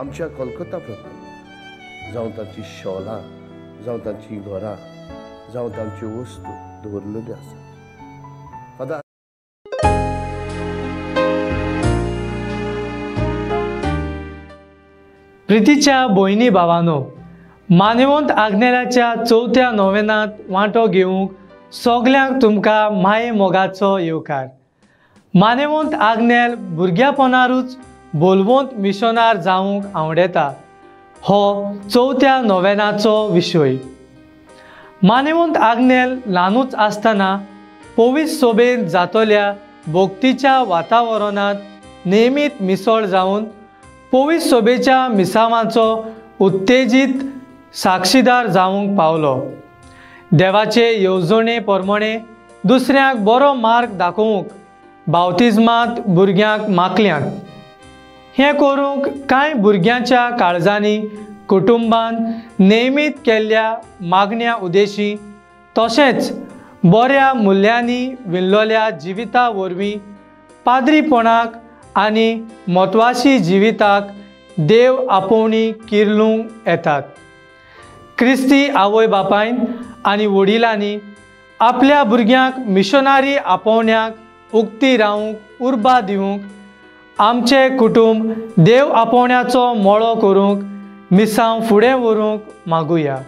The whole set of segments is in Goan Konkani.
आमच्या कोलकाता प्रांतांत जावं तांची शॉलां, जावं तांचीं घरां, जावं तांच्यो वस्तू दवरलेल्यो आसात. फादर प्रितीच्या भयणी भावानो, मानवंत आग्नेलाच्या चवथ्या नोवेनांत वांटो घेवंक सगल्यांक तुमकां माये मोगाचो येवकार. मानवंत आग्नेल भुरग्यापणारूच बोलवंत मिशनार जावंक आवडेता हो चवथ्या नोवेनाचो विशय. मानवंत आग्नेल ल्हानूच आसतना पवित्र सोबेंत जातल्या भक्तीच्या वातावरणांत नेमीत मिसळ जावन पवित्र सोबेच्या मिसावांचो उत्तेजीत साक्षीदार जावंक पावलो. देवाचे येवजणे प्रमाणे दुसऱ्यांक बरो मार्ग दाखोवंक बावतिज्मांत भुरग्यांक मागल्यांत. हें करूंक कांय भुरग्यांच्या काळजांनी कुटुंबान नेमीत केल्ल्या मागण्या उद्देशी तशेंच बऱ्या मुल्यांनी विणलोल्या जिविता वरवीं पाद्रीपणाक आनी म्हत्वाशी जिविताक देव आपोवणी किर्लूंक येतात. क्रिस्ती आवय बापायन आनी वडिलांनी आपल्या भुरग्यांक मिशनारी आपोवण्याक उक्ती रावूंक उर्बा दिवंक आमचें कुटुंब देव आपोवण्याचो मळो करूंक मिसांव फुडें व्हरूंक मागुया.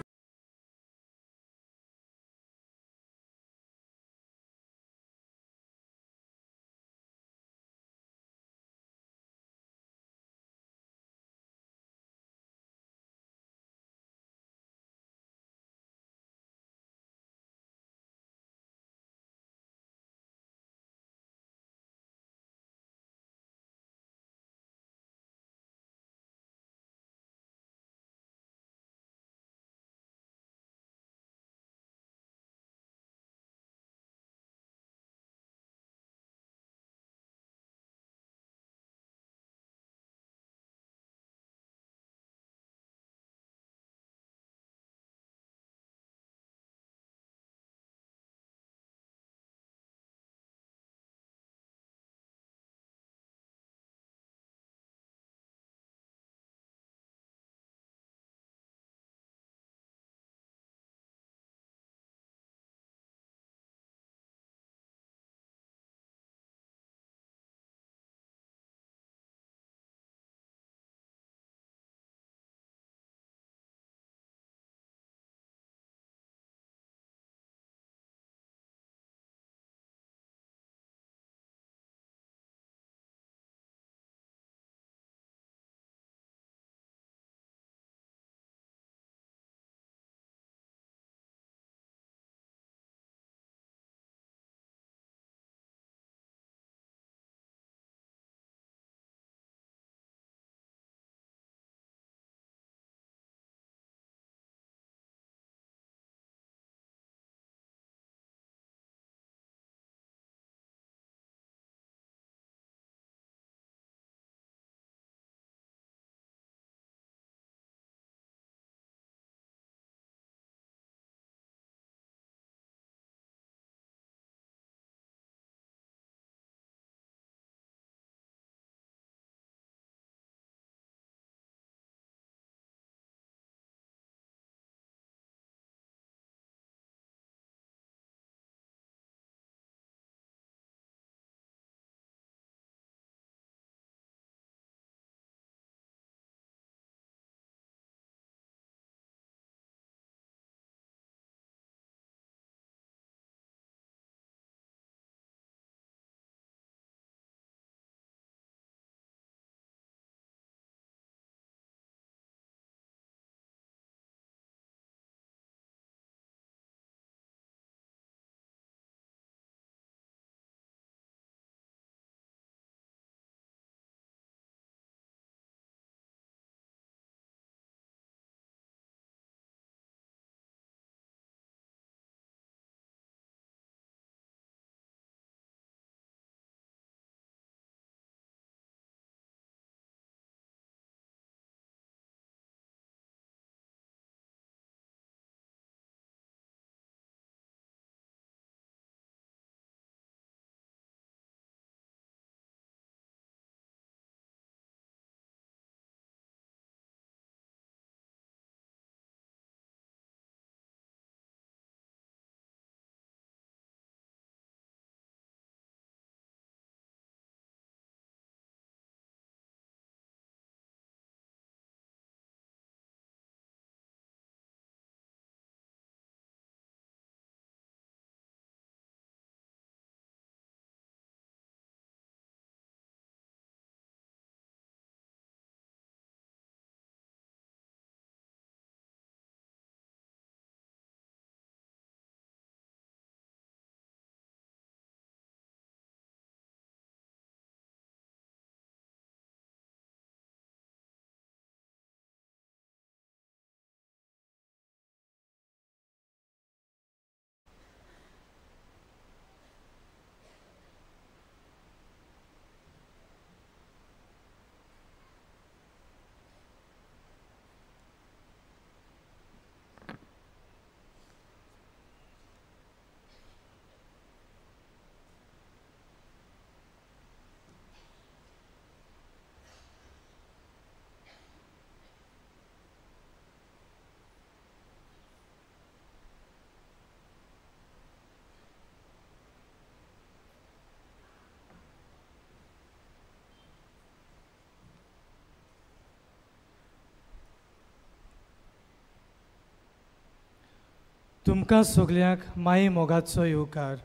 तुमकां सगल्यांक माई मोगाचो येवकार.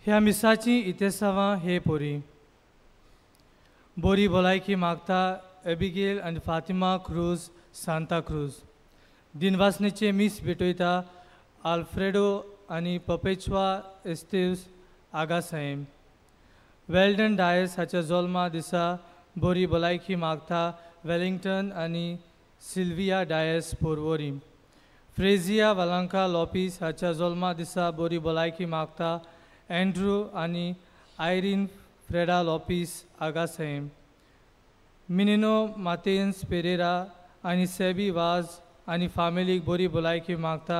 ह्या मिसाची इतिहासावां हे पोरी बोरी भलायकी मागता एबिगेल आनी फातिमा क्रूज सांता क्रूज. दिनवासनेचे मीस भेटयता आल्फ्रेडो आनी पपेचवा एस्तेव्स आगासाहेब. वेल्डन डायस हाच्या जल्मा दिसा बोरी भलायकी मागता वेलिंग्टन आनी सिल्विया डायस पोरवोरी. फ्रेजिया वालांका लोपीस हाच्या जल्मा दिसा बोरी भलायकी मागता एंड्रू आनी आयरीन फ्रेडा लोपीस आगासाहेब. मिनिनो मातेन्स पेरेरा आनी सेबी वाज आनी फामिलीक बोरी भलायकी मागता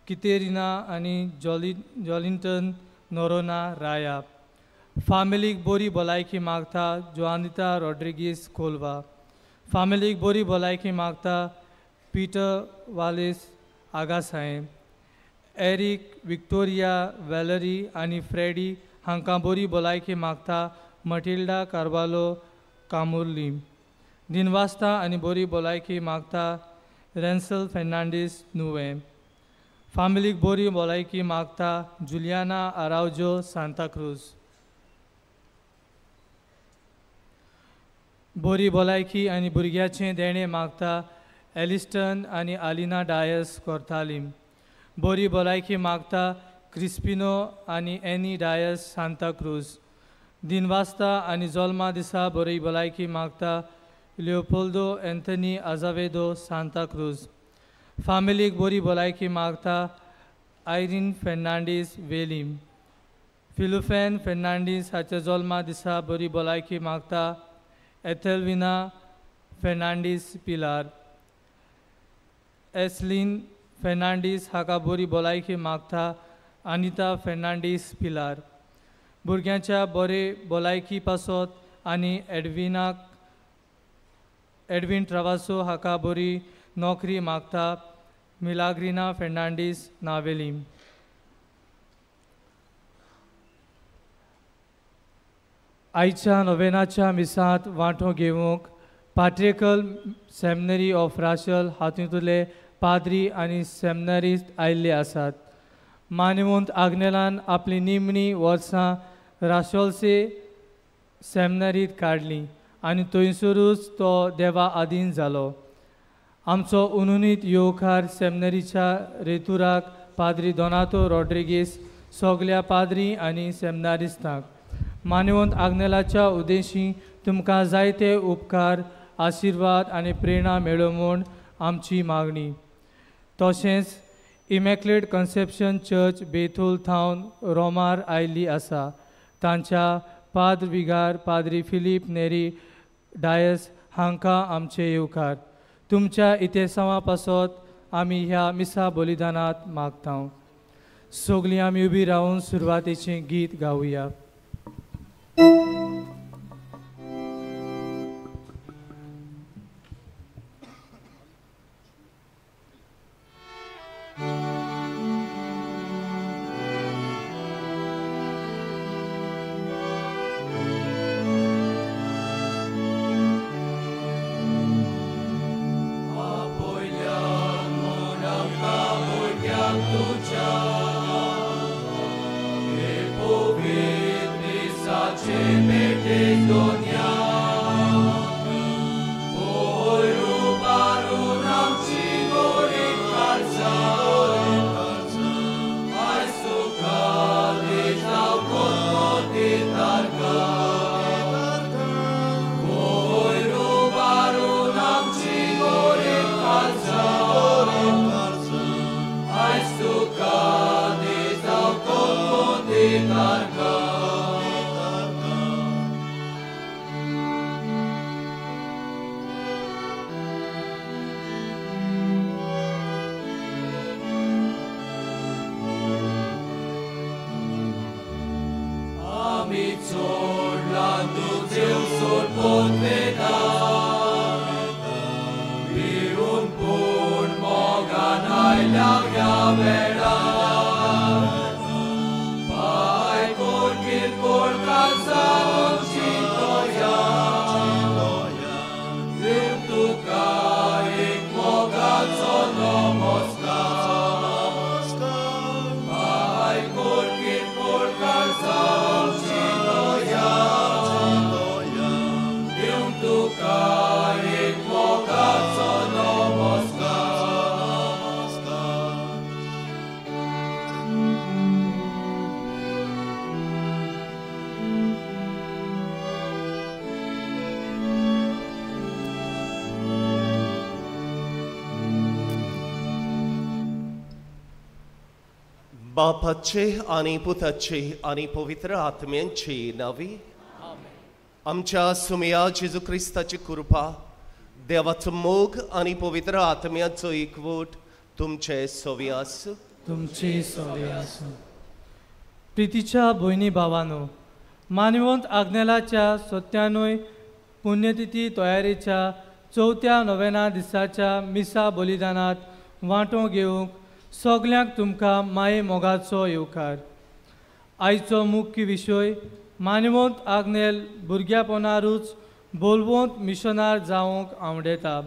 कितेरिना आनी जॉलिंटन नोरोना राया. फामिलीक बोरी भलायकी मागता जोआनिता रॉड्रिगीस कोलवा. फामिलीक बोरी भलायकी मागता पीटर वालेस आगासाहेब. एरिक विक्टोरिया वॅलरी आनी फ्रेडी हांकां बोरी भलायकी मागता मटिल्डा कार्वालो कामुर्ली. दिनवास्ता आनी बोरी भलायकी मागता रेन्सल फेर्नांडीस नुवें. फामिलीक बोरी भलायकी मागता जुलियाना आरावजो सांताक्रूज. बोरी भलायकी आनी भुरग्याचें देणें मागता एलिस्टन आनी आलिना डायस कोर्तालीम. बोरी भलायकी मागता क्रिस्पिनो आनी एनी डायस सांताक्रूज. दिनवास्ता आनी जल्मा दिसा बोरी भलायकी मागता लियोपोल्दो एंथनी आजावेदो सांताक्रूज. फामिलीक बोरी भलायकी मागता आयरीन फेर्नांडीस वेलीम. फिलुफेन फेर्नांडीस हाच्या जल्मा दिसा बोरी भलायकी मागता एथेलविना फेर्नांडीस पिलार. एसलीन फेर्नांडीस हाका बोरी भलायकी मागता अनिता फेर्नांडीस पिलार. भुरग्यांच्या बरे भलायकी पासत आनी एडविन ट्रावासो हाका बोरी नोकरी मागता मिलाग्रिना फेर्नांडीस नावेलीम. आयच्या नोवेनाच्या मिसांत वांटो घेवंक पाट्रेकल सेमिनरी ऑफ राशल हातूंतले पाद्री आनी सेमिनरिस्ट आयिल्ले आसात. मानवंत आग्नेलान आपली निमणी वर्सां राशोलसे सेमिनरींत काडली आनी थंयसरूच तो देवा आदीन जालो. आमचो उनुनीत येवकार सेमिनरीच्या रेतुराक पाद्री दोनातो रॉड्रिगीस, सगल्या पाद्री आनी सेमिनारिस्तांक. मानवंत आग्नेलाच्या उद्देशी तुमकां जायते उपकार, आशिर्वाद आनी प्रेरणा मेळो म्हूण आमची मागणी. तशेंच इमॅक्युलेट कन्सेप्शन चर्च बेथूल थावन रोमार आयिल्ली आसा. तांच्या पाद्र विगार पाद्री फिलीप नेरी डायस हांकां आमचे येवकार. तुमच्या इतिहासां पासत आमी ह्या मिसा बलिदानांत मागता. सगलीं आमी उबी रावन सुरवातेचें गीत गावया. Namaskar. एका एक मोगाचो नमस्कार. बापाचे आनी पुताचे आनी पवित्र आत्म्यांचे नांवी आमच्या सुमया जेजू क्रिस्ताची कृपा, देवाचो मोग आनी पवित्र आत्म्याचो एकवट तुमचे सवी आसूं. तुमचे सवी आसूं. प्रितीच्या भयणी भावानो, मानवंत आग्नेलाच्या सत्यानूय पुण्यतिथी तयारेच्या चवथ्या नोव्हेना दिसाच्या मिसा बलिदानांत वांटो घेवंक सगल्यांक तुमकां माये मोगाचो येवकार. आयचो मुख्य विशय मानवंत आग्नेल भुरग्यापणारूच बोलवंत मिशनार जावंक आवडेता.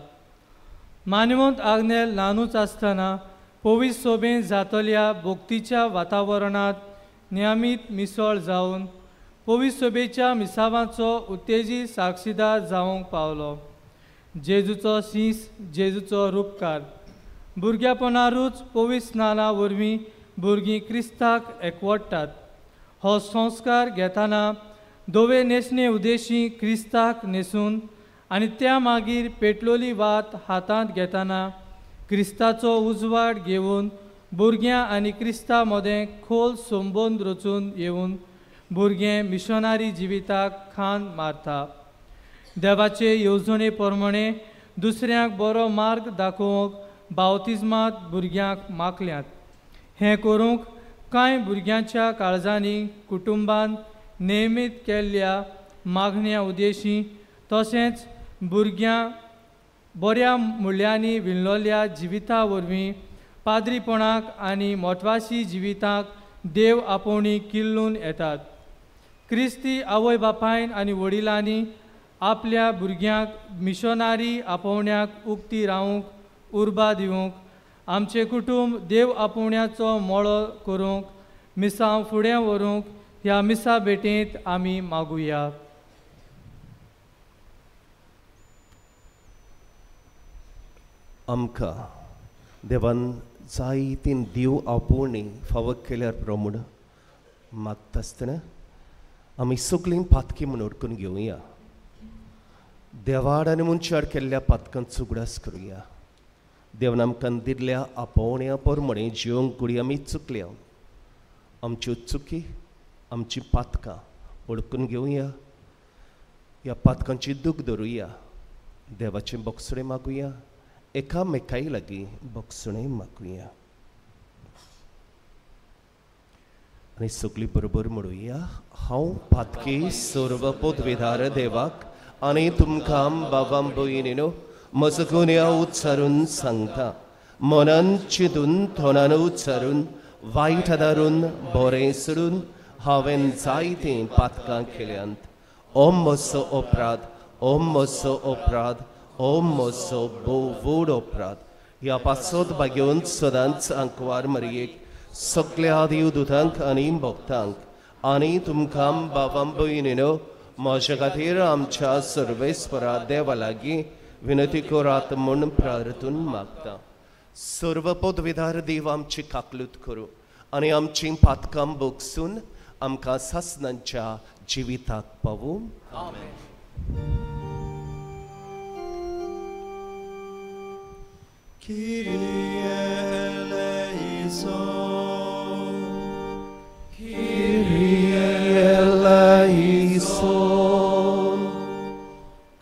मानवंत आग्नेल ल्हानूच आसतना पवित्र सोबेन जातल्या भक्तीच्या वातावरणांत नियमीत मिसळ जावन पवित्र सोबेच्या मिसावांचो उत्तेजी साक्षीदार जावंक पावलो. जेजूचो शीस, जेजूचो रुपकार. भुरग्यापणारूच पवित्र स्नाना वरवीं भुरगीं क्रिस्ताक एकवटतात. हो संस्कार घेतना धवे न्हेसणे उदेशी क्रिस्ताक न्हेसून आनी त्या मागीर पेटलोली वात हातांत घेतना क्रिस्ताचो उजवाड घेवन भुरग्यां आनी क्रिस्ता मदें खोल संबंद रचून येवन भुरगें मिशनारी जिविताक खान मारता. देवाचे येवजणे प्रमाणे दुसऱ्यांक बरो मार्ग दाखोवंक बावतिज्मांत भुरग्यांक मागल्यात. हें करूंक कांय भुरग्यांच्या काळजांनी कुटुंबान नेमीत केल्ल्या मागण्या उद्देशी तशेंच भुरग्यां बऱ्या मुल्यांनी विणलोल्या जिविता वरवीं पाद्रीपणाक आनी मोटवाशी जिविताक देव आपोवणी किल्लून येतात. क्रिस्ती आवय बापायन आनी वडिलांनी आपल्या भुरग्यांक मिशनारी आपोवण्याक उक्ती रावूंक उर्बा दिवंक, आमचें कुटुंब देव आपोवण्याचो मळो करूंक, मिसांव फुडें व्हरूंक ह्या मिसा भेटेंत आमी मागुया. आमकां देवान जायतीन देव आपोवणी फावो केल्यार प्रमाण मागता आसतना आमी सगळीं पातकी म्हूण उडकून घेवया. देवाड आनी मनशाड केल्ल्या पातकांचो उगडास करुया. देवान आमकां दिल्ल्या आपोवण्या प्रमाणे जिवंक घडये आमी चुकल्या. आमच्यो चुकी, आमची पातकां वळखून घेवया. ह्या पातकांची दूख धरुया. देवाचें बोगसणें मागुया. एकामेकाय लागीं बोगसणें मागुया आनी सगळीं बरोबर म्हणुया. हांव पातकी सर्व पदवीधार देवाक आनी तुमकां बाबां भयणीनो म्हजो गुन्यांव उच्चारून सांगता. मनान चिंतून, तोंडान उच्चारून, वायट आदारून, बरें सोडून हांवें जायतीं पातकां केल्यांत. ओ म्हजो अपराध, ओ म्हजो अपराध, ओ म्हजो भोव व्हड अपराध. ह्या पासत भाग्योवन सदांच आंकवार मरयेक, सगल्या देवदूतांक आनी भक्तांक आनी तुमकां बाबां भयणीनो म्हज्या खातीर आमच्या सर्वेस्परा देवा लागीं विनती करात म्हूण प्रार्थून मागता. सर्व पदवीधार देव आमची काकलूत करूं आनी आमची पातकां बोगसून आमकां सासणांच्या जिविताक पावूं. Kyrie eleison, Kyrie eleison,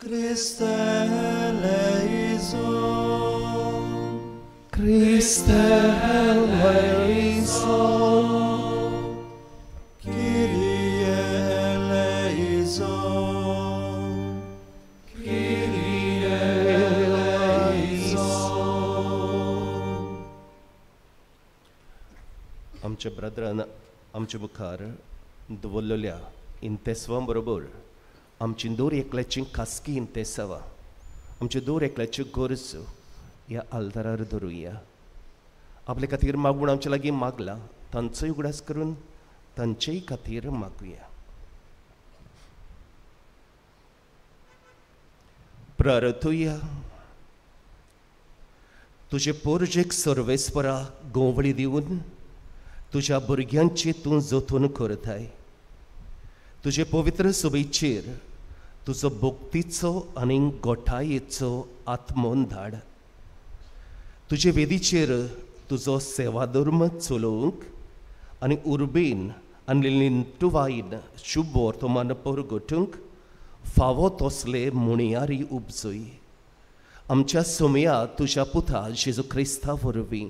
Christe eleison, Christe eleison, Kyrie eleison, Kyrie eleison. आमच्या ब्रदरान आमच्या मुखार दवरलेल्या इंतेसवां बरोबर आमची दर एकल्याची खासगी इंतेसांवां, आमची दर एकल्याच्यो गरजो ह्या आल्तारार धरुया. आपले खातीर मागून आमच्या लागीं मागला तांचोय उगडास करून तांचेय खातीर मागुया. प्रार्थुया. तुजे पोरजेक सर्वेस्परा गोंवळी दिवन तुज्या भुरग्यांची तूं जतन करताय. तुजे पवित्र सभेचेर तुजो भक्तीचो आनी गोठायेचो आत्मोन धाड. तुजे वेदीचेर तुजो सेवाधर्म चलोवंक आनी उर्बेन आनी लिंटुवायन शुभ वर्तमान परगटूंक फावो तसले मुणयारी उपजय. आमच्या सोमया तुज्या पुता जेजू क्रिस्ता वरवीं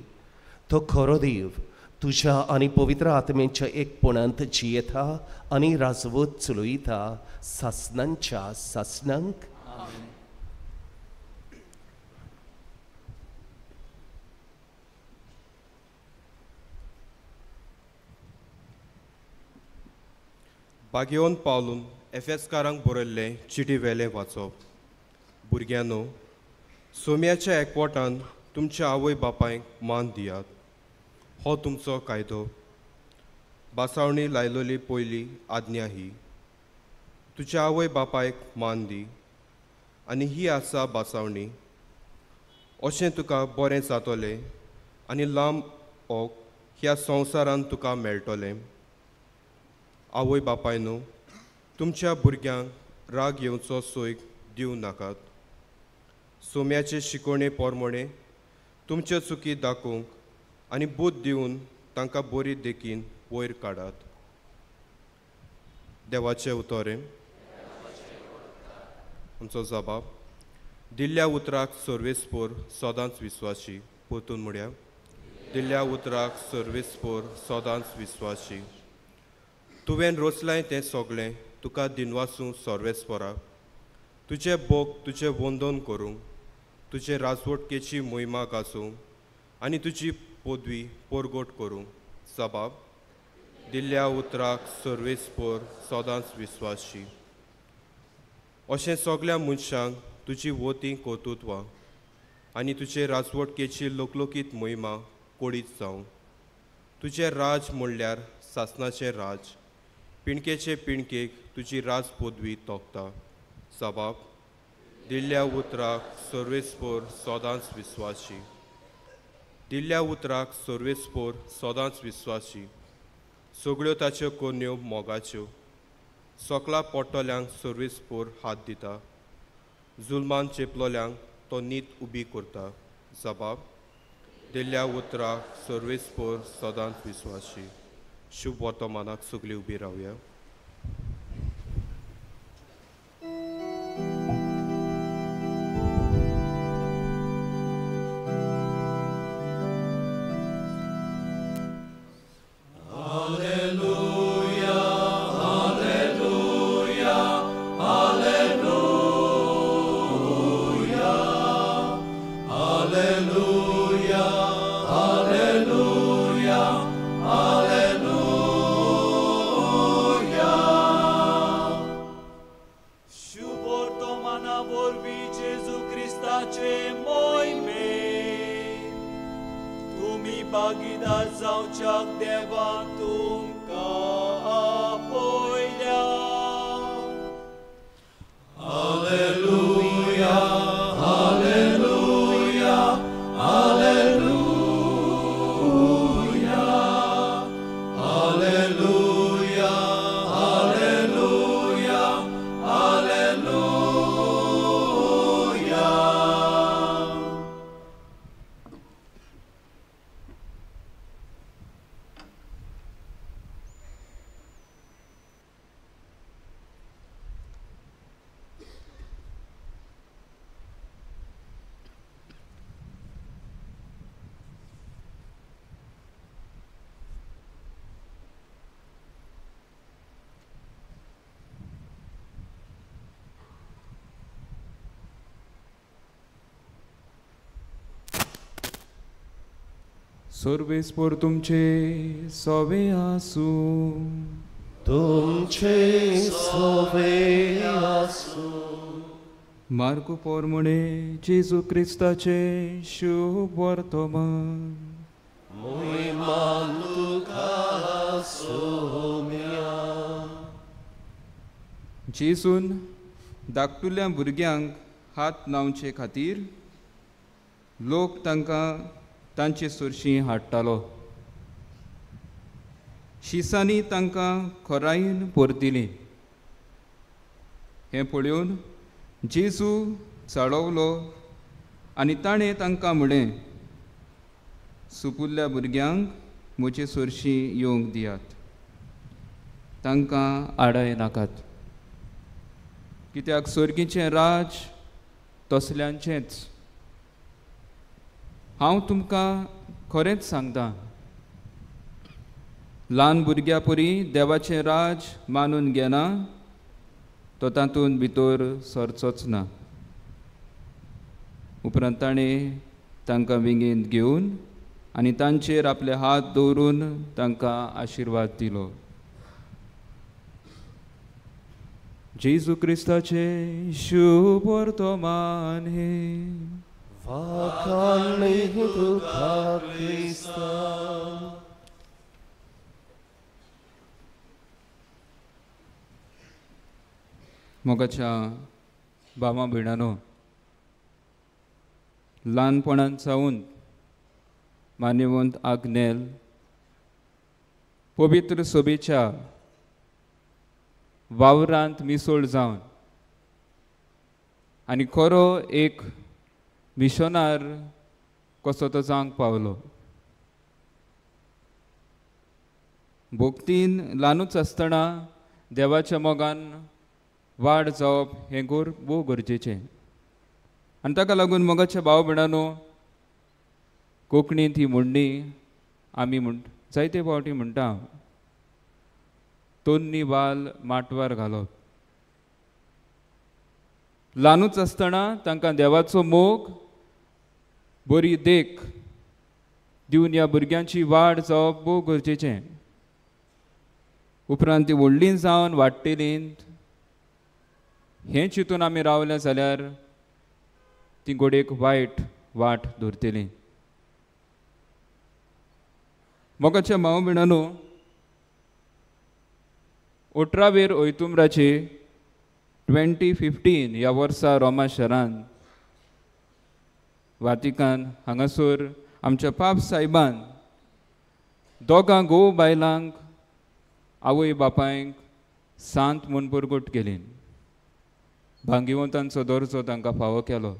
तो खरो देव तुज्या आनी पवित्र आत्म्याच्या एकपणांत जियेता आनी राजवत चलयता सासनांच्या सासनांक. बागेवन पावलून एफेसकारांक बरयल्लें चिटी वेलें वाचप. भुरग्यांनो, सोम्याच्या एकवटान तुमच्या आवय बापायक मान दियात, हो तुमचो कायदो. बासावणी लायलोली पयली आज्ञा ही, तुज्या आवय बापायक मान दी, आनी ही आसा बासावणी. अशें तुका बरें जातलें आनी लांब ओक ह्या संवसारान तुका मेळटलें. आवय बापायनो, तुमच्या भुरग्यांक राग येवचो सोयक दिवं नाकात. सोम्याचे शिकोवणे पोरमोणे तुमच्यो चुकी दाखोवंक आनी बूद दिवन तांकां बरी देखीन वयर काडात. देवाचें उतरें. आमचो जबाब दिल्ल्या उतराक सर्वेस्पोर सदांच विस्वाशी. परतून म्हणया, दिल्ल्या उतराक सर्वेस्पोर सदांच विस्वाशी. तुवें रोचलाय तें सगळें तुका दिनवासूं सर्वेस्पोरा. तुजें भोग तुजें वंदन करूं, तुजे राजवटकेची मोहिमा गाजोवं आनी तुजी पदवी परगट करूं. जबाब दिल्ल्या उतराक सर्वेस्पोर सदांच विस्वाशी. अशें सगळ्या मनशांक तुजी वती कर्तृत्वां आनी तुजे राजवटकेची लोकलोकीत मोहिमा कोडीत जावं. तुजें राज म्हणल्यार सासनाचें राज, पिणकेचे पिणकेक तुजी राज पदवी तोखता. जबाब दिल्ल्या उतराक सर्वेस्पोर सदांच विस्वाशी. दिल्ल्या उतराक सर्वेस्पोर सदांच विस्वाशी. सगळ्यो ताच्यो कोन्यो मोगाच्यो, सकला पोटल्यांक सर्वेस्पोर हात दिता, जुलमान चेपलोल्यांक तो नीत उबी करता. जबाब दिल्ल्या उतराक सर्वेस्पोर सदांच विस्वाशी. शुभ वर्तमानाक सगळी उबी रावया. सर्वेस्पोर तुमचे सोवे आसूं. तुमचे सोवे आसूं. मार्कू पोरमोणे जेजू क्रिस्ताचे शुभ वर्तमान. मोहिमा तुका सोम्या. जेजून धाकटुल्या भुरग्यांक हात लावचे खातीर लोक तांकां तांचे सरशीं हाडटालो. शिसांनी तांकां खोरायेन परतिली. हें पळोवन जेजू चाळवलो आनी ताणें तांकां म्हळें, सुपुल्ल्या भुरग्यांक म्हजे सरशीं येवंक दियात, तांकां आडाय नाकात, कित्याक सर्गीचें राज तसल्यांचेंच. हांव तुमकां खरेंच सांगता, ल्हान भुरग्या परी देवाचें राज मानून घेना तो तातूंत भितर सरचोच ना. उपरांत ताणें तांकां वेंगेंत घेवन आनी तांचेर आपले हात दवरून तांकां आशिर्वाद दिलो. जेजू क्रिस्ताचें शुभ वर्तमान हें. वाखाणणी तुका क्रिस्ता. मोगाच्या भावा भयणानो, ल्हानपणांत सावन मान्यवंत आग्नेल पवित्र सभेच्या वावरांत मिसळ जावन आनी खरो एक मिशनार कसो तो जावंक पावलो. भक्तीन ल्हानूच आसतना देवाच्या मोगान वाड जावप हें भोव गरजेचें. आनी ताका लागून मोगाच्या भाव भयणानो, कोंकणींत ही म्हणणी आमी जायते फावटी म्हणटा, तोन्नी वाल माटवार घालप. ल्हानूच आसतना तांकां देवाचो मोग, बरी देख दिवन ह्या भुरग्यांची वाड जावप भोव गरजेचें. उपरांत ती व्हडलीं जावन वाडटलीं हें चिंतून आमी रावलें जाल्यार ती गोडेक वायट वाट धरतलीं. मोगाच्या भाव भयणानो, 18 ऑक्टोबराचे 2015 ह्या वर्सा रोमा शहरान वातिकान हांगासर आमच्या पाप साहेबान दोगां घोव बायलांक आवय बापायंक सांत म्हूण परगट केली. भाग्यवंतांचो दर्जो तांकां फावो केलो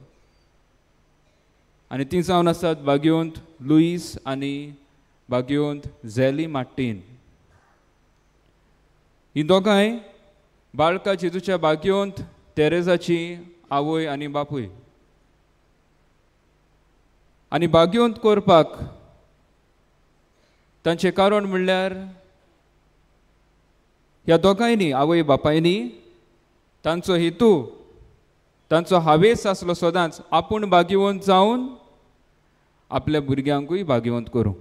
आनी तीं जावन आसात भाग्यवंत लुईस आनी भाग्यवंत झेली मार्टीन. ही दोगांय बाळका जेजूच्या भाग्यवंत तेरेजाची आवय आनी बापूय. आनी भाग्यवंत करपाक तांचें कारण म्हणल्यार ह्या दोगांयनी आवय बापायनी तांचो हेतू, तांचो हावेस आसलो सदांच आपूण भाग्यवंत जावन आपल्या भुरग्यांकूय भाग्यवंत करूं.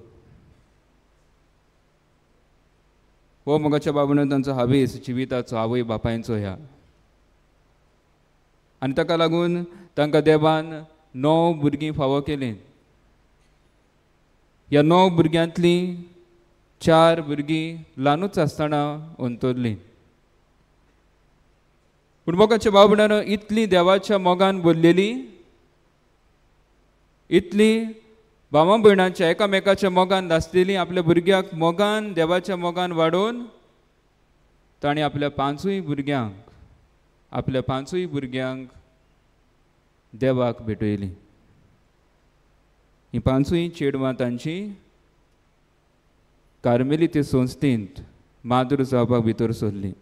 हो मोगाच्या बाबून तांचो हावेस जिविताचो, आवय बापायंचो ह्या. आनी ताका लागून तांकां देवान 9 भुरगीं फावो केलीं. ह्या 9 भुरग्यांतलीं 4 भुरगीं ल्हानूच आसतना अंतरलीं. पूण मोगाच्या भाव भयणानो, इतलीं देवाच्या मोगान भरलेली, इतलीं भावा भयणांच्या एकामेकाच्या मोगान नासलेली, आपल्या भुरग्याक मोगान देवाच्या मोगान वाडोवन तांणी आपल्या पांचूय भुरग्यांक देवाक भेटयलीं. हीं 5 चेडवां तांची कार्मेली ते संस्थेंत मादूर जावपाक भितर सरलीं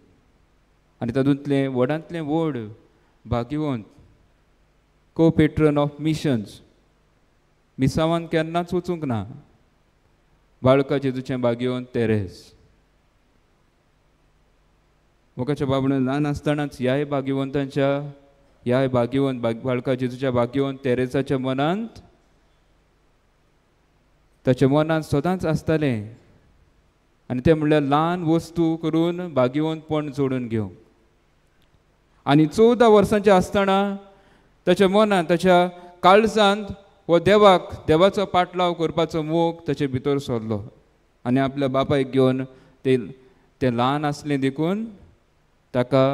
आनी तातूंतलें व्हडांतलें व्हड भाग्यवंत को पेट्रन ऑफ मिशन्स, मिसावान केन्नाच वचूंक ना, बाळका जेजूचें भाग्यवंत तेरेज. मोगाच्या बाबून ल्हान आसतनाच ह्याय भाग्यवंतांच्या, ह्याय भाग्यवंत बाळका जेजूच्या भाग्यवंत तेरेजाच्या मनांत, ताच्या मनांत सदांच आसतालें आनी तें म्हणल्यार ल्हान वस्तू करून भाग्यवंतपण जोडून घेवंक. आनी 14 वर्सांचें आसतना ताच्या मनांत, ताच्या काळजांत हो देवाक, देवाचो पाटलाव करपाचो मोग ताचे भितर सरलो आनी आपल्या बापायक घेवन ते ल्हान आसलें देखून ताका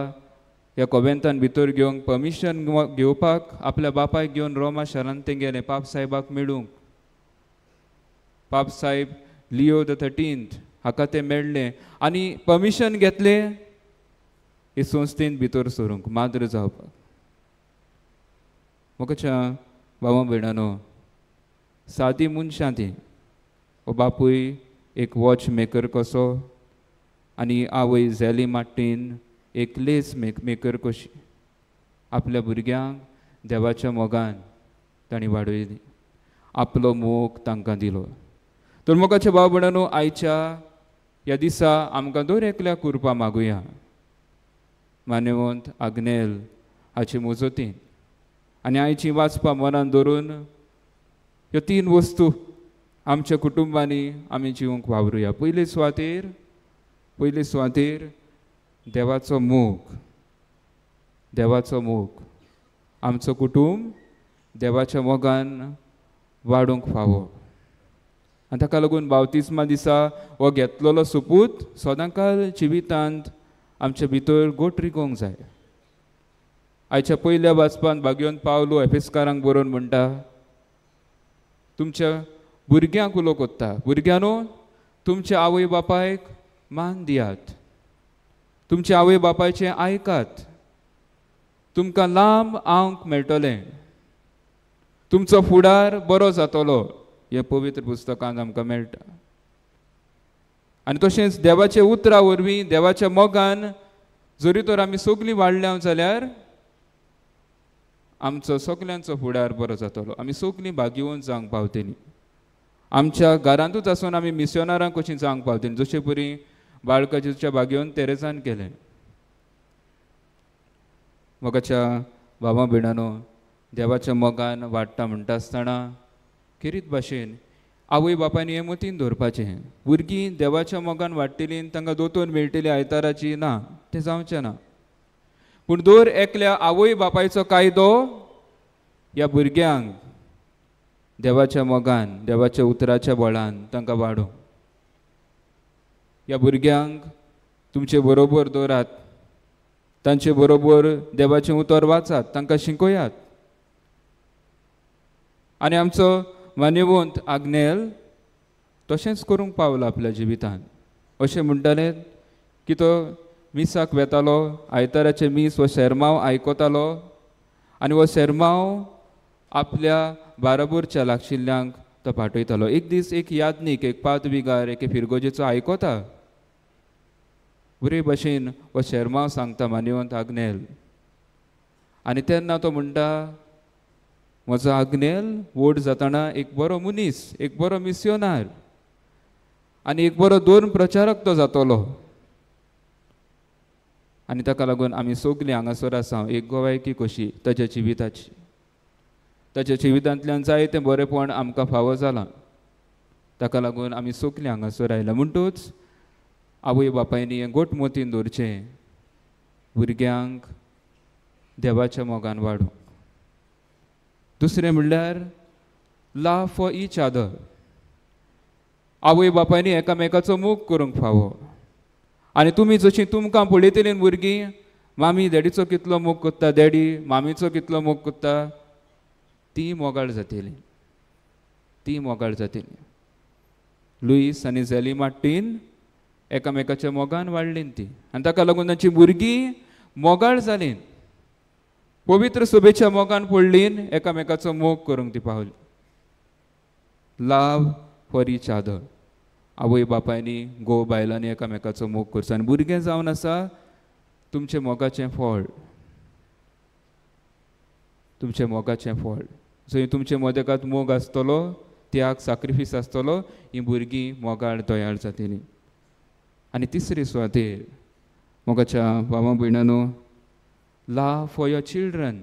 ह्या कोवेंतान भितर घेवंक परमिशन घेवपाक आपल्या बापायक घेवन रोमा शारांत तें गेलें पाप साहेबाक मेळूंक. पाप साहेब लियो the 13th हाका तें मेळ्ळें आनी परमिशन घेतलें हे संस्थेन भितर सरूंक माद्र जावपाक. मोगाच्या भावा भयणानो, सादी मनशां ती. हो बापूय एक वॉच मेकर कसो आनी आवय झेली मार्टीन एक लेस मेकर कशी. आपल्या भुरग्यांक देवाच्या मोगान तांणी वाडयली, आपलो मोग तांकां दिलो. तर मोगाच्या भाव भयणानो, आयच्या ह्या दिसा आमकां दर एकल्याक कृपा मागुया मान्यवंत आग्नेल हाचे मजतीन. आनी आयची वाचपा मनान धरून ह्यो 3 वस्तू आमच्या कुटुंबांनी आमी जिवंक वावरुया. पयले सुवातेर देवाचो मोग, देवाचो मोग. आमचो कुटुंब देवाच्या मोगान वाडूंक फावो. आनी ताका लागून बावतिस्मा दिसा हो घेतलेलो सोपूत सदांकाल जिवितांत आमच्या भितर गोट रिगोवंक जाय. आयच्या पयल्या वाचपांत भाग्योन पावलो एफेसकारांक बरोवन म्हणटा, तुमच्या भुरग्यांक उलो कोत्ता, भुरग्यांनो तुमच्या आवय बापायक मान दियात, तुमच्या आवय बापायचें आयकात, तुमकां लांब आंक मेळटलें, तुमचो फुडार बरो जातलो. हें पवित्र पुस्तकांत आमकां मेळटा. आनी तशेंच देवाच्या उतरा वरवीं देवाच्या मोगान जरी तर आमी सगलीं वाडल्या जाल्यार आमचो सगल्यांचो फुडार बरो जातलो. आमी सगलीं भाग्यवंत जावंक पावतलीं. आमच्या घरांतूच आसून आमी मिसियोनारां कशीं जावंक पावतलीं, जशे परी बाळकाच्या भाग्यवंत तेरेजान केलें. मोगाच्या भावा भयणानो, देवाच्या मोगान वाडटा म्हणटा आसतना खेरीत भाशेन आवय बापायन हें मतीन दवरपाचें, भुरगीं देवाच्या मोगान वाडटलीं तांकां दोतोर मेळटली आयताराची ना, तें जावचें ना. पूण दर एकल्या आवय बापायचो कायदो ह्या भुरग्यांक देवाच्या मोगान देवाच्या उतराच्या बळान तांकां वाडोवंक. ह्या भुरग्यांक तुमचे बरोबर दवरात, तांचे बरोबर देवाचें उतर वाचात, तांकां शिकयात. आनी आमचो मान्यवंत आग्नेल तशेंच करूंक पावलो आपल्या जिवितांत. अशें म्हणटाले की तो मिसाक वेतालो, आयताराचें मीस हो शेरमांव आयकतालो आनी हो शेरमांव आपल्या बाराबोरच्या लागशिल्ल्यांक तो पाठयतालो. एक दीस एक यादनीक एक पादविगार एके फिरगोजेचो आयकता, बरे भशेन हो शेरमांव सांगता मान्यवंत आग्नेल. आनी तेन्ना तो म्हणटा, म्हजो आग्नेल व्हड जातना एक बरो मनीस, एक बरो मिसियोनार आनी एक बरो धर्म प्रचारक तो जातलो. आनी ताका लागून आमी सगलीं हांगासर आसा एक गोवायकी कशी ताच्या जिविताची. ताच्या जिवितांतल्यान जायतें बरेंपण आमकां फावो जालां, ताका लागून आमी सगलीं हांगासर आयला. म्हणटूच आवय बापायनी हें गोट मोतीन दवरचें, भुरग्यांक देवाच्या मोगान वाडोवंक. दुसरें म्हणल्यार लव फॉर इच अदर. आवय बापायनी एकामेकाचो मोग करूंक फावो. आनी तुमी जशीं तुमकां पळयतलीं भुरगीं, मामी डॅडीचो कितलो मोग करता, डॅडी मामीचो कितलो मोग करता, ती मोगाळ जातली, ती मोगाळ जातली. लुईस आनी झेली मार्टीन एकामेकाच्या मोगान वाडलीं ती, आनी ताका लागून तांची भुरगीं मोगाळ जालीं, पवित्र सभेच्या मोगान पडलीं, एकामेकाचो मोग करूंक ती पावली. Love for each other. आवय बापायनी घोव बायलांनी एकामेकाचो मोग करचो. आनी भुरगें जावन आसा तुमचें मोगाचें फळ, तुमचें मोगाचें फळ. जंय तुमचे मदेकात मोग आसतलो, त्याग साक्रिफीस आसतलो, हीं भुरगीं मोगाळ दयाळ जातलीं. आनी तिसरी सुवातेर मोगाच्या भावा भयणानो, love for your children,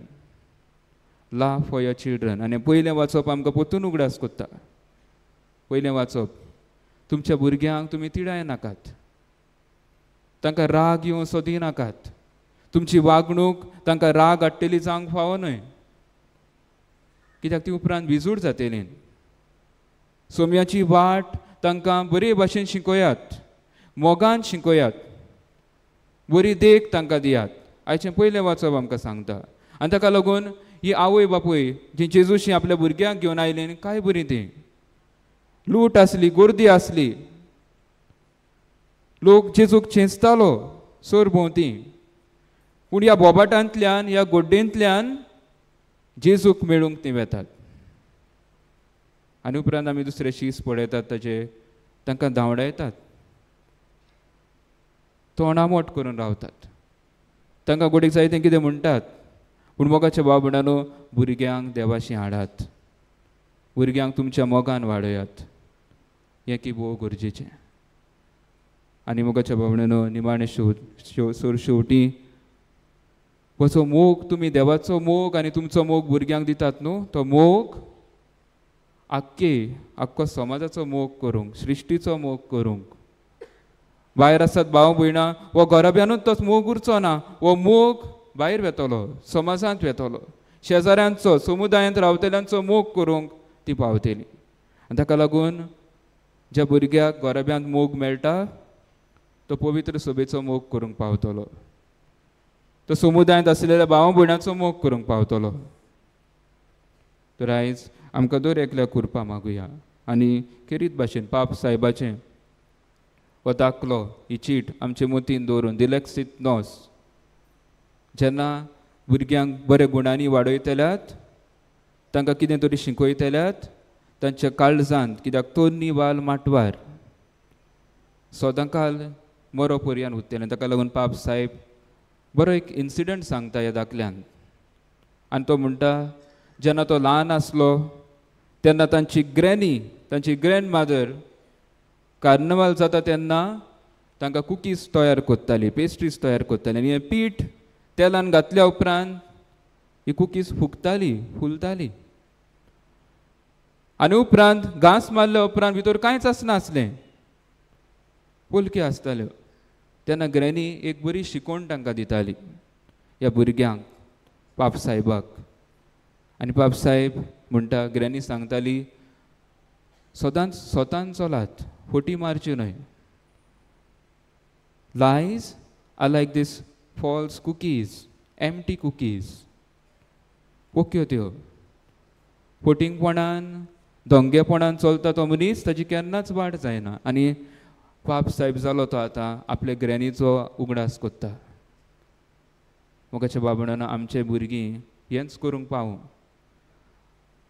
love for your children. आनी पयलें वाचप आमकां परतून उगडास करता. पयलें वाचप, तुमच्या भुरग्यांक तुमी तिडाय नाकात, तांकां राग येवंसो दिनाकात, तुमची वागणूक तांकां राग हाडटली जावंक फावो न्हय, कित्याक ती उपरांत विजूड जातली. सोम्याची वाट तांकां बरे भाशेन शिकयात, मोगान शिकयात, बरी देख तांकां दियात. आयचें पयलें वाचप आमकां सांगता. आनी ताका लागून ही आवय बापूय जी जेजूशी आपल्या भुरग्यांक घेवन आयली काय बरी ती लूट आसली, गर्दी आसली, लोक जेजूक चेंचतालो सोर भोंवती, पूण ह्या बोबाटांतल्यान ह्या गोड्डेंतल्यान जेजूक मेळूंक ती वेतात. आनी उपरांत आमी दुसरे शीस पळयतात ताचे तांकां धांवडायतात, तोंडामोट करून रावतात, तांकां गोडीक जाय तें कितें म्हणटात. पूण मोगाच्या भाव भयणांनो, भुरग्यांक देवाशी हाडात, भुरग्यांक तुमच्या मोगान वाडयात, हें की भोव गरजेचें. आनी मोगाच्या भाव भयणांनो, निमाणें सोर शेवटी हो मोग, तुमी देवाचो मोग आनी तुमचो मोग भुरग्यांक दितात न्हू, तो मोग आक्के आख्खो समाजाचो मोग करूंक, सृश्टीचो मोग करूंक. भायर आसात भाव भयणां, हो घराब्यानूच तो मोग उरचो ना, हो मोग भायर वेतलो, समाजांत वेतलो, शेजाऱ्यांचो समुदायांत रावतल्यांचो मोग करूंक ती पावतली. आनी ताका लागून ज्या भुरग्याक घराब्यांत मोग मेळटा तो पवित्र सभेचो मोग करूंक पावतलो, तो समुदायांत आसलेल्या भाव भयणांचो मोग करूंक पावतलो. तर आयज आमकां दर एकल्याक कृपा मागुया आनी खेरीत भाशेन पाप साहेबाचें हो दाखलो, ही चीट आमचे मतीन दवरून दिलेक्सीत नोस, जेन्ना भुरग्यांक बऱ्या गुणांनी वाडयतल्यात, तांकां कितें तरी शिकयतल्यात, तांच्या काळजांत, कित्याक तोन्नी वाल माटवार सदांकाल मरो पर्यान उरतलें. ताका लागून पाप साहेब बरो एक इन्सिडंट सांगता ह्या दाखल्यान. आनी तो म्हणटा जेन्ना तो ल्हान आसलो तेन्ना तांची ग्रॅनी, तांची ग्रँड मादर कार्नवाल जाता तेन्ना तांकां कुकीज तयार करताली, पेस्ट्रीज तयार करताली, आनी हें पीठ तेलान घातल्या उपरांत ही कुकीज फुगताली, फुलताली. आनी उपरांत घांस मारल्या उपरांत भितर कांयच आसनासलें, पोलक्यो आसताल्यो. तेन्ना ग्रॅनी एक बरी शिकवण तांकां दिताली ह्या भुरग्यांक, पाप साहेबाक. आनी पाप साहेब म्हणटा, ग्रॅनी सांगताली सदांच स्वतान चलात, फटी मारच्यो न्हय. Lies are like this false cookies, empty cookies, पोक्यो त्यो. फटींगपणान धोंगेपणान चलता तो मनीस, ताची केन्नाच वाड जायना. आनी पाप साहेब जालो तो आतां आपले ग्रॅनीचो उगडास कोत्ता. मोगाच्या बाबणान आमचे भुरगीं हेंच करूंक पावो,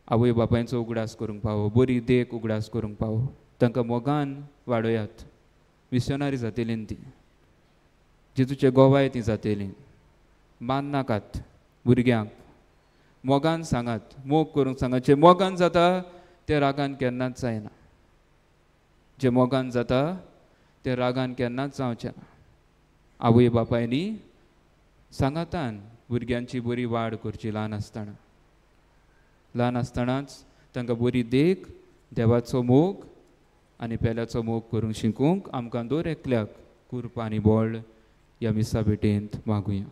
आवय बापायचो उगडास करूंक पावो, बरी देख उगडास करूंक पावो, तांकां मोगान वाडयात. मिशनरी जातलीं ती, जेजूचे गोवाय ती जातली. माननाकात भुरग्यांक, मोगान सांगात, मोग करूंक सांगात. जे मोगान जाता तें रागान केन्नाच जायना, जे मोगान जाता तें रागान केन्नाच जावचें ना. आवय बापायनी सांगातान भुरग्यांची बरी वाड करची ल्हान आसतना, ल्हान आसतनाच तांकां बरी देख, देवाचो मोग आनी पेल्याचो मोग करूंक शिकूंक आमकां दर एकल्याक कृपा आनी बळ ह्या मिसा भेटेंत मागुया.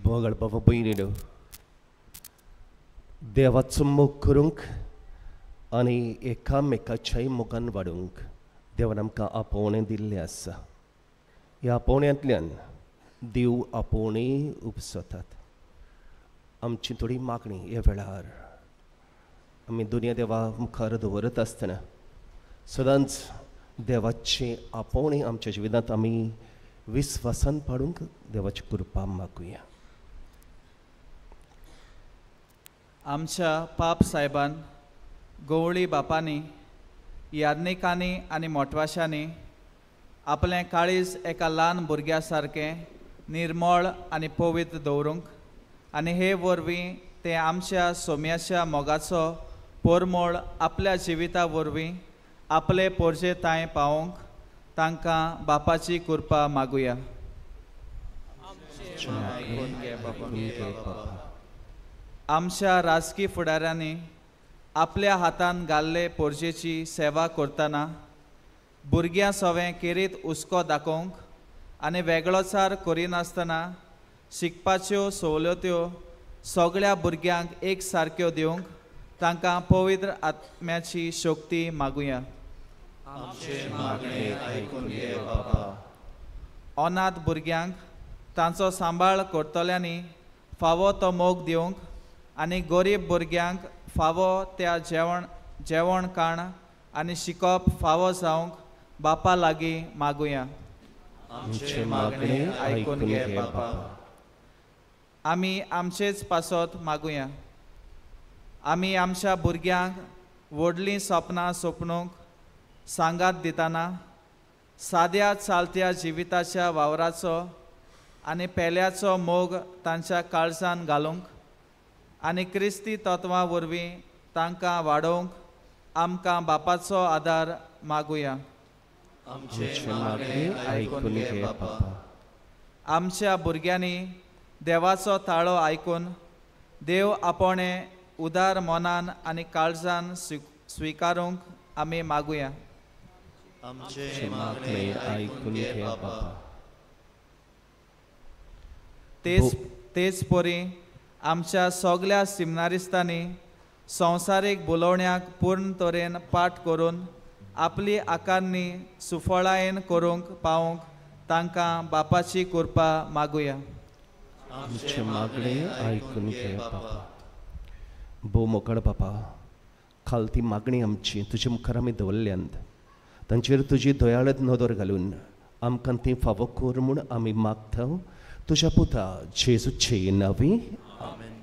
मोगाळ बाबा भयणीनो, देवाचो मोग करूंक आनी एकामेकाच्याय मोगान वाडूंक देवान आमकां आपोवणें दिल्लें आसा. ह्या आपोवण्यांतल्यान देव आपोवणें उपसतात. आमची थोडी मागणी ह्या वेळार आमी दुनिया देवा मुखार दवरत आसतना सदांच देवाचें आपोवणें आमच्या जिवितांत आमी विस्वासान पाडूंक देवाची कृपा मागुया. आमच्या पाप साहेबान, गवळी बापांनी, याज्ञिकांनी आनी मोटवाशांनी आपलें काळीज एका ल्हान भुरग्या सारकें निर्मळ आनी पवित्र दवरूंक आनी हे वरवीं ते आमच्या सोम्याच्या मोगाचो पोरमोळ आपल्या जिविता वरवीं आपले पोरजे तांय पावोवंक तांकां बापाची कृपा मागुया. आमच्या राजकी फुडाऱ्यांनी आपल्या हातान घाल्ले पोरजेची सेवा करतना भुरग्यां सवें केरीत हुस्को दाखोवंक आनी वेगळोचार करिनासतना शिकपाच्यो सवलत्यो सगळ्या भुरग्यांक एक सारक्यो दिवंक तांकां पवित्र आत्म्याची शक्ती मागुया. आमचें मागणें आयकून घे बापा. अनाथ भुरग्यांक तांचो सांबाळ करतल्यांनी फावो तो मोग दिवंक आनी गरीब भुरग्यांक फावो त्या जेवण खाण आनी शिकप फावो जावंक बापा लागीं मागुया. आमचें मागणें आयकून घे बापा. आमी आमचेच पासत मागुया. आमी आमच्या भुरग्यांक व्हडलीं सपनां सोपणूंक सांगात दितना साद्या चालत्या जिविताच्या वावराचो आनी पेल्याचो मोग तांच्या काळजान घालूंक आनी क्रिस्ती तत्वां वरवीं तांकां वाडोवंक आमकां बापाचो आदार मागुया. आमचें मागणें आयकून घे बापा. आमच्या भुरग्यांनी देवाचो ताळो आयकून देव आपणे उदार मनान आनी काळजान स्विकारूंक आमी मागुया. आमचें मागणें आयकून घे बापा. तेच परी आमच्या सगल्या सिमनारिस्तांनी संवसारीक बोलोवण्याक पूर्ण तरेन पाठ करून आपली आकारणी सुफळायेन करूंक पावोवंक तांकां बापाची कृपा मागुया. आमचें मागणें आयकून घे बापा. भोव मोगाळ बापा, काल ती मागणी आमची तुजे मुखार आमी दवरल्यांत, तांचेर तुजी दयाळत नदर घालून आमकां ती फावो कर म्हूण आमी मागता तुज्या पुता जेजूचे नांवी. आमेन.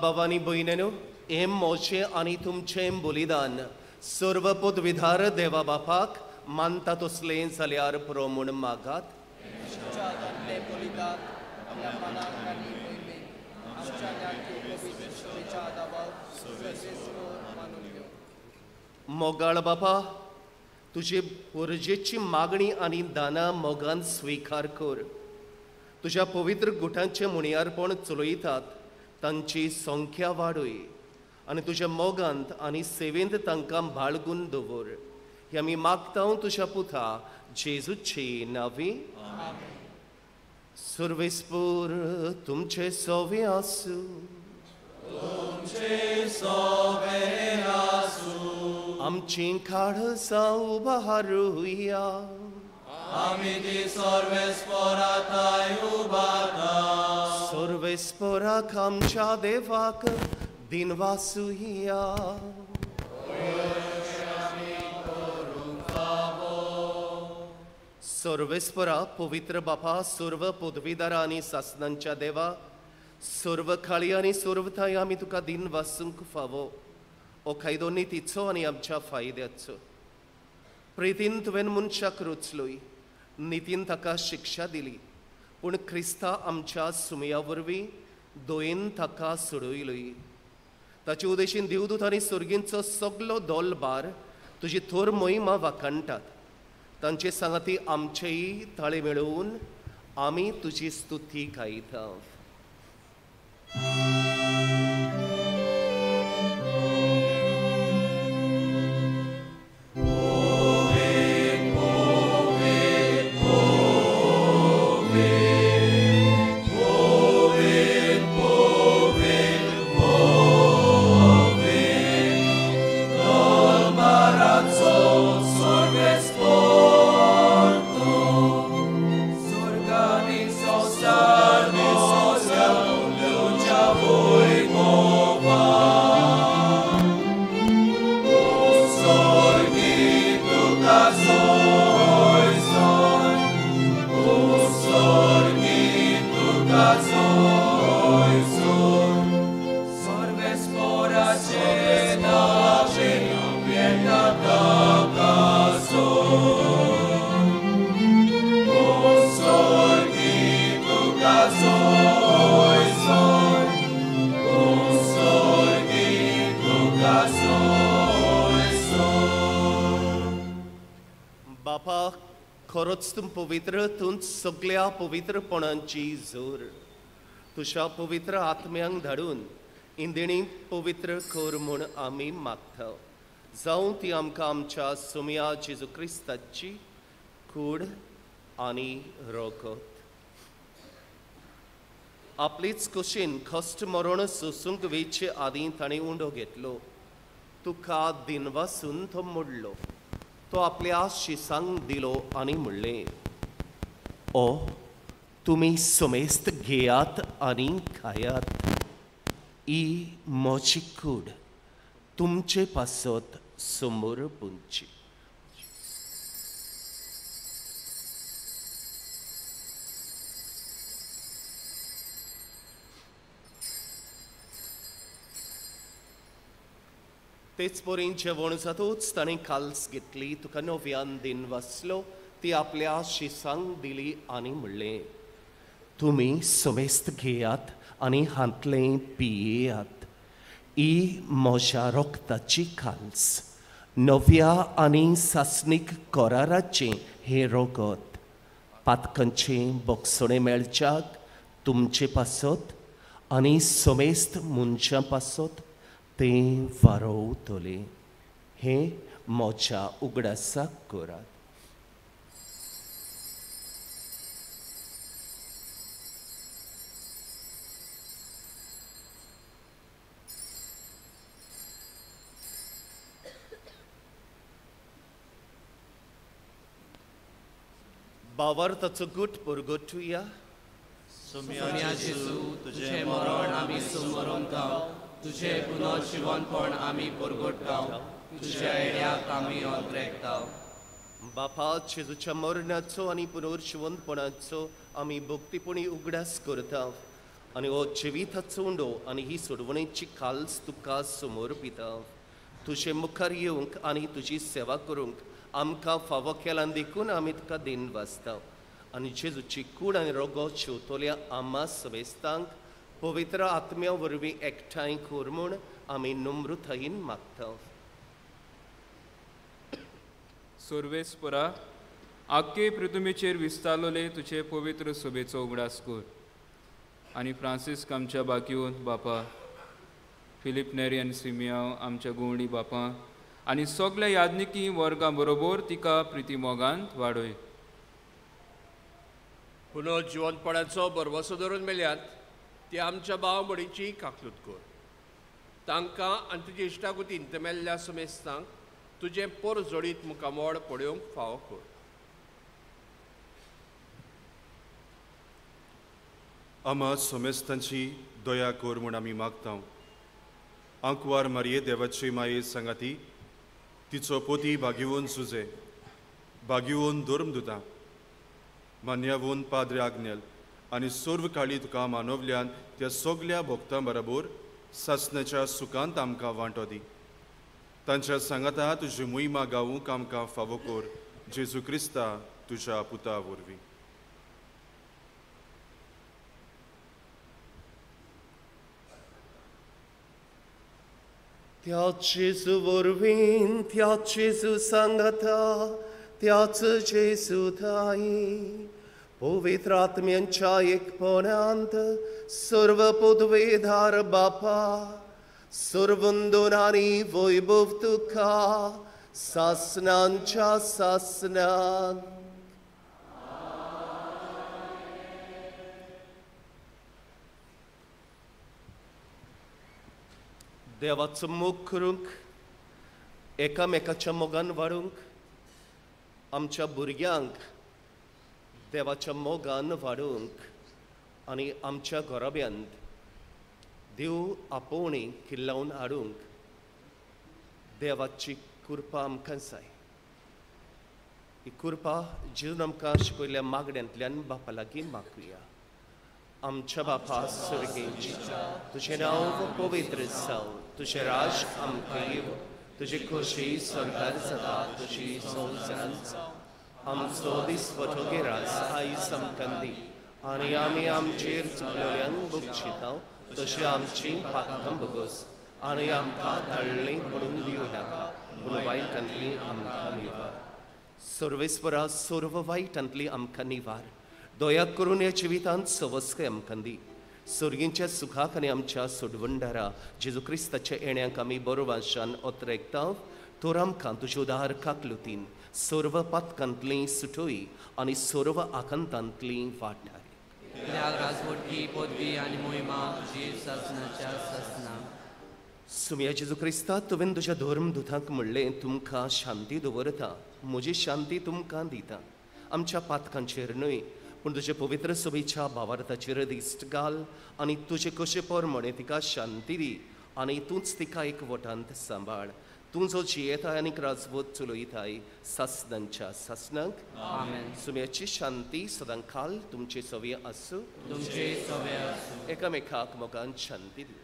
भवानी भयणीनो, हें म्हजें आनी तुमचें बलिदान सर्व पदवीधार देवा बापाक मानता तसलें जाल्यार पुरो म्हूण मागात. मोगाळ बापा, तुजे गरजेची मागणी आनी दानां मोगान स्विकार कर. तुज्या पवित्र गुटांचें मुणयारपण चलयतात तांची संख्या वाडय आनी तुज्या मोगांत आनी सेवेंत तांकां बाळगून दवर. हे आमी मागता तुज्या पुता जेजूचे नांवी. सर्वेस्पर तुमचे सोवे आसूं. आमचीं काळजां उबारुया. सर्वेस्पराक आमच्या देवाक दिनवासुया. सर्वेस्परा पवित्र बापा, सर्व पदवीधरा आनी सासनांच्या देवा, सर्व काळी आनी सर्वथाय आमी तुका दिन वासूंक फावो. हो कायदो नितीचो आनी आमच्या फायद्याचो. प्रेतीन तुवें मनशाक रचलोय, नितीन ताका शिक्षा दिली, पूण क्रिस्ता आमच्या सुमया वरवीं दोयेन ताका सोडयलोय. ताचे उदेशीन देवदूत आनी सर्गींचो सगलो दोलबार तुजी थोर मोहिमा वाखाणटात. तांचे सांगाती आमचेय ताळे मेळोवन आमी तुजी स्तुती गायता. खरोच तूं पवित्र, तूं सगल्या पवित्रपणांची जोर. तुज्या पवित्र आत्म्यांक धाडून इंदिणी पवित्र कर म्हूण आमी मागता. जावं ती आमकां आमच्या सुमया जेजू क्रिस्ताची कूड आनी रगत. आपलीच कुशीन कश्ट मरण सोसूंक वेचे आदीं ताणें उंडो घेतलो. तुका दिनवासून तो मोडलो. तो आपल्या शिसांक दिलो आनी म्हणलें, ओ तुमी समेस्त घेयात आनी खायात. ही म्हजी कूड तुमचे पासत समोर पुंची. तेच परीन जेवण जातूच ताणें काल्स घेतली, तुका नव्यान दिन वाचलो, ती आपल्या शिसांक दिली आनी म्हणलें, तुमी समेस्त घेयात आनी हांतलें पियेयात. ही म्हज्या रक्ताची काल्स, नव्या आनी सासणीक कराराचें हें रगत. पातकांचें बक्षणें मेळच्याक तुमचे पासत आनी समेस्त मनशां पासत तें वारोवतलें. हें म्हज्या उगडासाक करात. बावार्थाचो गुट परगटुया. सुमया जेजू, तुजें मरण आमी सुमरंता, तुझे पुनर्जिवनपण आमी परगटता, तुझ्या येण्याक आमी अंतरेकता. बापा, जेजूच्या मरणाचो आनी पुनर्जिवनपणाचो आमी भक्तीपणी उगडास करता आनी हो जिविताचो उंडो आनी ही सोडवणेची काल्स तुका समोर पिता. तुजे मुखार येवंक आनी तुजी सेवा करूंक आमकां फावो केला देखून आमी तुका दिन वाचता. आनी जेजूची कूड आनी रोगो शेवतल्या आमा समेस्तांक पवित्र आत्म्या वरवीं एकठांय कर म्हूण आमी नम्रतायेन मागता. सर्वेस्परा, आख्खे पृथ्वीचेर विस्तारलोले तुजे पवित्र सभेचो उगडास कर आनी फ्रांसिस्क आमच्या बाकियोन बापा, फिलीप नेरी आनी सिमियांव आमच्या गुवणी बापा आनी सगल्या याज्ञिकी वर्गां बरोबर तिका प्रिती मोगांत वाडय. पुनर्जिवनपणाचो भरवसो धरून मेल्यात ती आमच्या भाव भयणीची काकलूत कर. तांकां आनी तुजे इश्टागुतीन मेल्ल्या समेस्तांक तुजें पोर जोडीत मुखामोळ पळोवंक फावो कर. आमा समेस्तांची दया कर म्हूण आमी मागता. आंकवार मारये देवाची माये सांगाती तिचो पोती भागीवन सुजे भागीवन धर्म दुता मान्यावून पाद्रे आग्नेल आनी सर्व काळी तुका मानवल्यान त्या सगल्या भक्तां बरोबर सासणाच्या सुखांत आमकां वांटो दी. तांच्या सांगाता तुजी मोहिमा गावूंक आमकां फावो कर, जेजू क्रिस्ता तुज्या पुता वरवीं. त्याच जेजू वरवीं, त्याच जेजू सांगाता, त्याच जेजू थाई पवित्र आत्म्यांच्या एकपणांत सर्व पदवीधार बापा, सर्वंदून आनी वैभव तुका सासनांच्या सासनांत. देवाचो मोग करूंक, एकामेकाच्या मोगान वाडूंक, आमच्या भुरग्यांक देवाच्या मोगान वाडूंक आनी आमच्या घराब्यांत देव आपोवणी किल्लावन हाडूंक देवाची कृपा आमकां जाय. ही कृपा जेजून आमकां शिकयल्ल्या मागण्यांतल्यान बापा लागीं मागुया. आमच्या बापा स्वर्गेची, तुजें नांव पवित्र जावं, तुजें राज आमकां येवं, तुजी खोशी स्वर्गार जाता तशी संवसारांत जावं. आमचो दिसवटो गिरास आयज आमकां दी आनी आमी आमचेर चुकलेल्यांक बक्षिता तशी आमची पातकां भोगोस आनी आमकां धाडलें पडून दिवं नाका, पूण वायटांतली आमकां निवार. सर्वेस्परा सर्व वायटांतली आमकां निवार. दया करून ह्या जिवितांत सवस्काय आमकां दी. सर्गींच्या सुखाक आनी आमच्या सोडवणदारा जेजू क्रिस्ताच्या येण्याक आमी बरो वांशान ओतरेकता. तर आमकां तुज्या उदार काकलुतीन सर्व पातकांतली सुटोय आनी सर्व आकांतांतली वाट. राजवटी पदवी आनी मोहिमा तुजी सासणाच्या सासणाक. सुमया जेजू क्रिस्ता, तुवें तुज्या धर्मदुतांक म्हणलें, तुमकां शांती दवरता, म्हजी शांती तुमकां दिता. आमच्या पातकांचेर न्हय पूण तुजे पवित्र सभेच्या भावार्थाचेर दिश्ट घाल आनी तुजे कशे प्रमाणे तिका शांती दी आनी तूंच तिका एक वटांत सांबाळ. तूं जो जियेताय आनी राजवत चलयताय सासणांच्या सासणांक. आमेन. सुम्याची शांती सदां काल तुमचे सवे आसूं, तुमचे सवे आसूं. एकामेकाक मोगान शांती दिवया.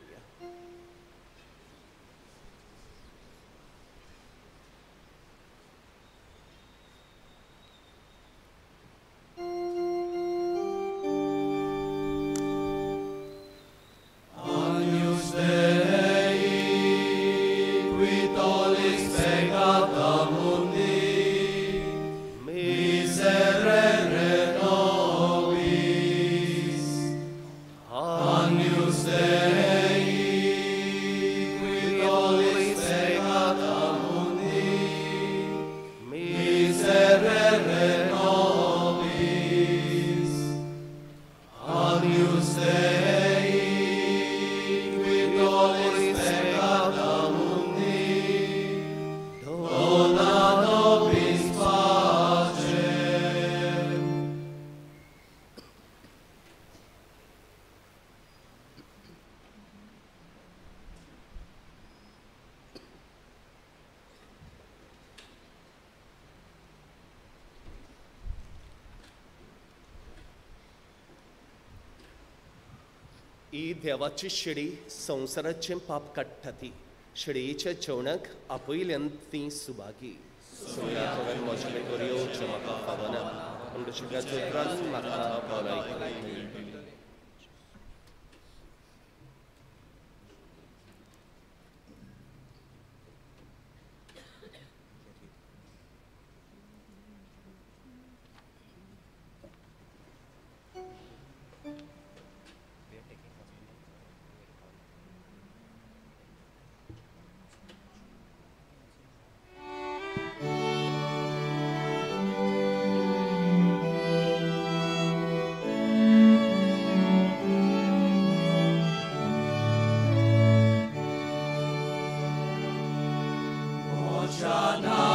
ही देवाची शेडी संवसाराचें पाप काडटा ती शेडयेच्या जेवणाक आपयल्यान ती सुभागी. म्हज्या भितर येवचें म्हाका फावना, पूण तुज्या उपरांत म्हाका भलायकी. Santa.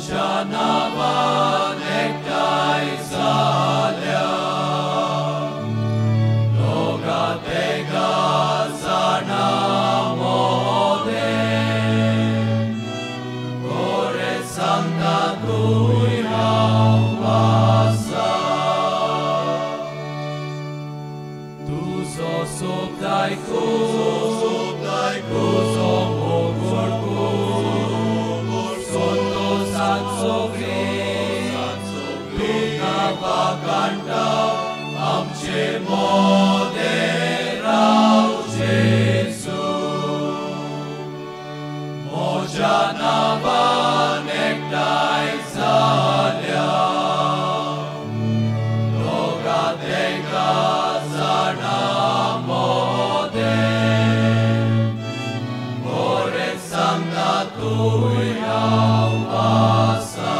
म्हज्या नांवान एकठांय जाल्या दोगा तेगा जाणां मोदें खरें सांगता तूंय हांव आसा तुजो सोबदाय तुजो मोग संतोषान सगळीं तुका वागांटा आमचे मोदें राव जेजू म्हज्या नांवान एकठांय जाल्या दोगा तेगा जाणां मोदें खरें सांगता तूंय हांव आसा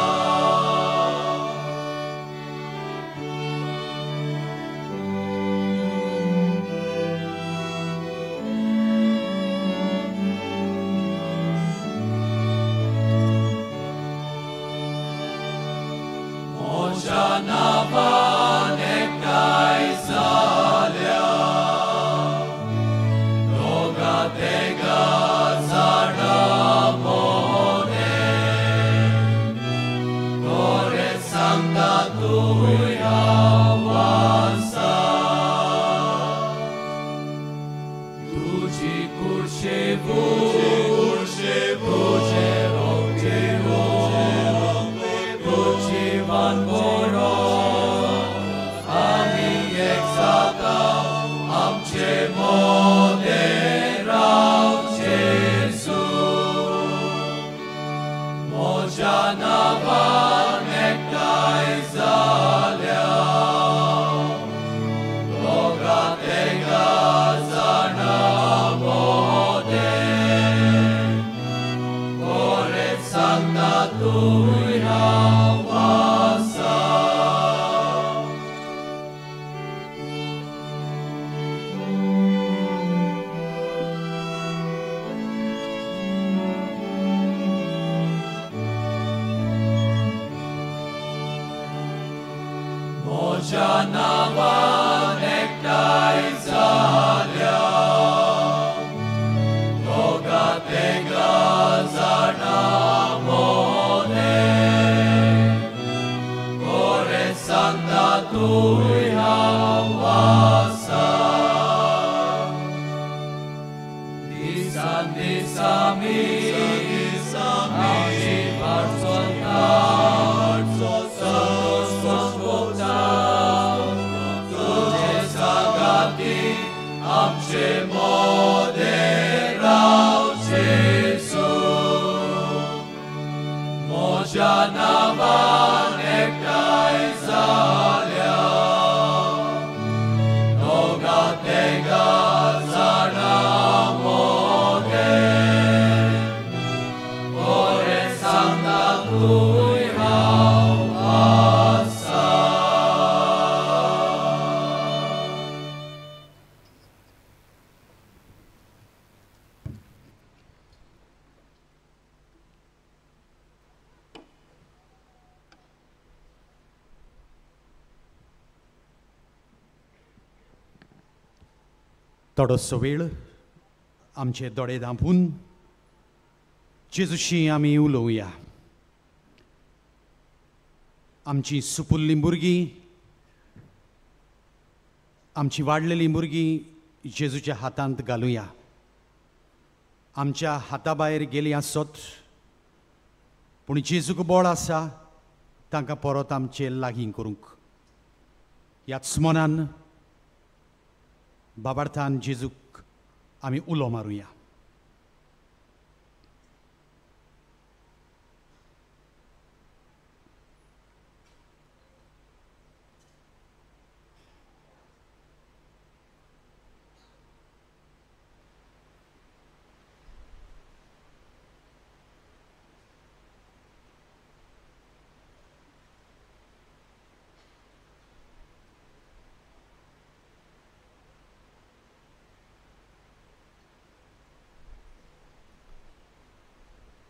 म्हज्या नांवान एकठांय जाल्या दोगा तेगा जाणां मोदें खरें सांगता तूंय हांव आसा तुजी कुर्शेवू तुजें रोगटेवू तुजीवान बरो आमी एक जाता आमचे मोदें राव जेजू म्हज्या नांवान एकठांय जाल्या दोगा तेगा जाणां मोदें खरें सांगता तूंय हांव आसा म्हज्या नांवान एकठांय जाल्या दोगा तेगा जाणां मोदें खरें सांगता तूंय हांव आसा दिसान दीस आमी आमची वाट चलता संतोष भोगता तुजे सांगाती आमचे मोदें राव जेजू म्हज्या नांवान एकठांय जाल्या दोगा तेगा जाणां मोदें खरें सांगता तूंय हांव आसा थोडोसो वेळ आमचे दोळे धांपून जेजूशी आमी उलोवया. आमची सुपुल्लीं भुरगीं, आमची वाडलेलीं भुरगीं जेजूच्या हातांत घालुया. आमच्या हाता भायर गेलीं आसत पूण जेजूक बळ आसा तांकां परत आमचे लागीं करूंक. ह्याच मनान बाबार्थान जेजूक आमी उलो मारुया.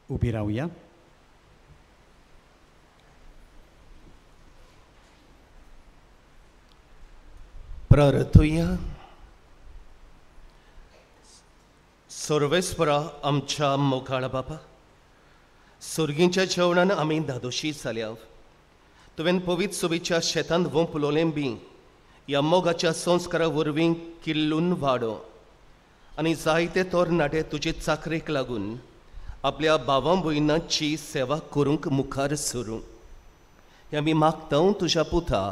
उबी रावया. प्रार्थुया. सर्वेस्परा आमच्या मोगाळ बापा, सुर्गींच्या जेवणान आमी धादोशी जाल्या. तुवें पवित्र सोबीच्या शेतांत वंपलोलें बी ह्या मोगाच्या संस्कारा वरवीं किल्लून वाडो आनी जायते तरणाटे तुजे चाकरेक लागून आपल्या भावां भयणांची सेवा करूंक मुखार सरूं. हें आमी मागता तुज्या पुता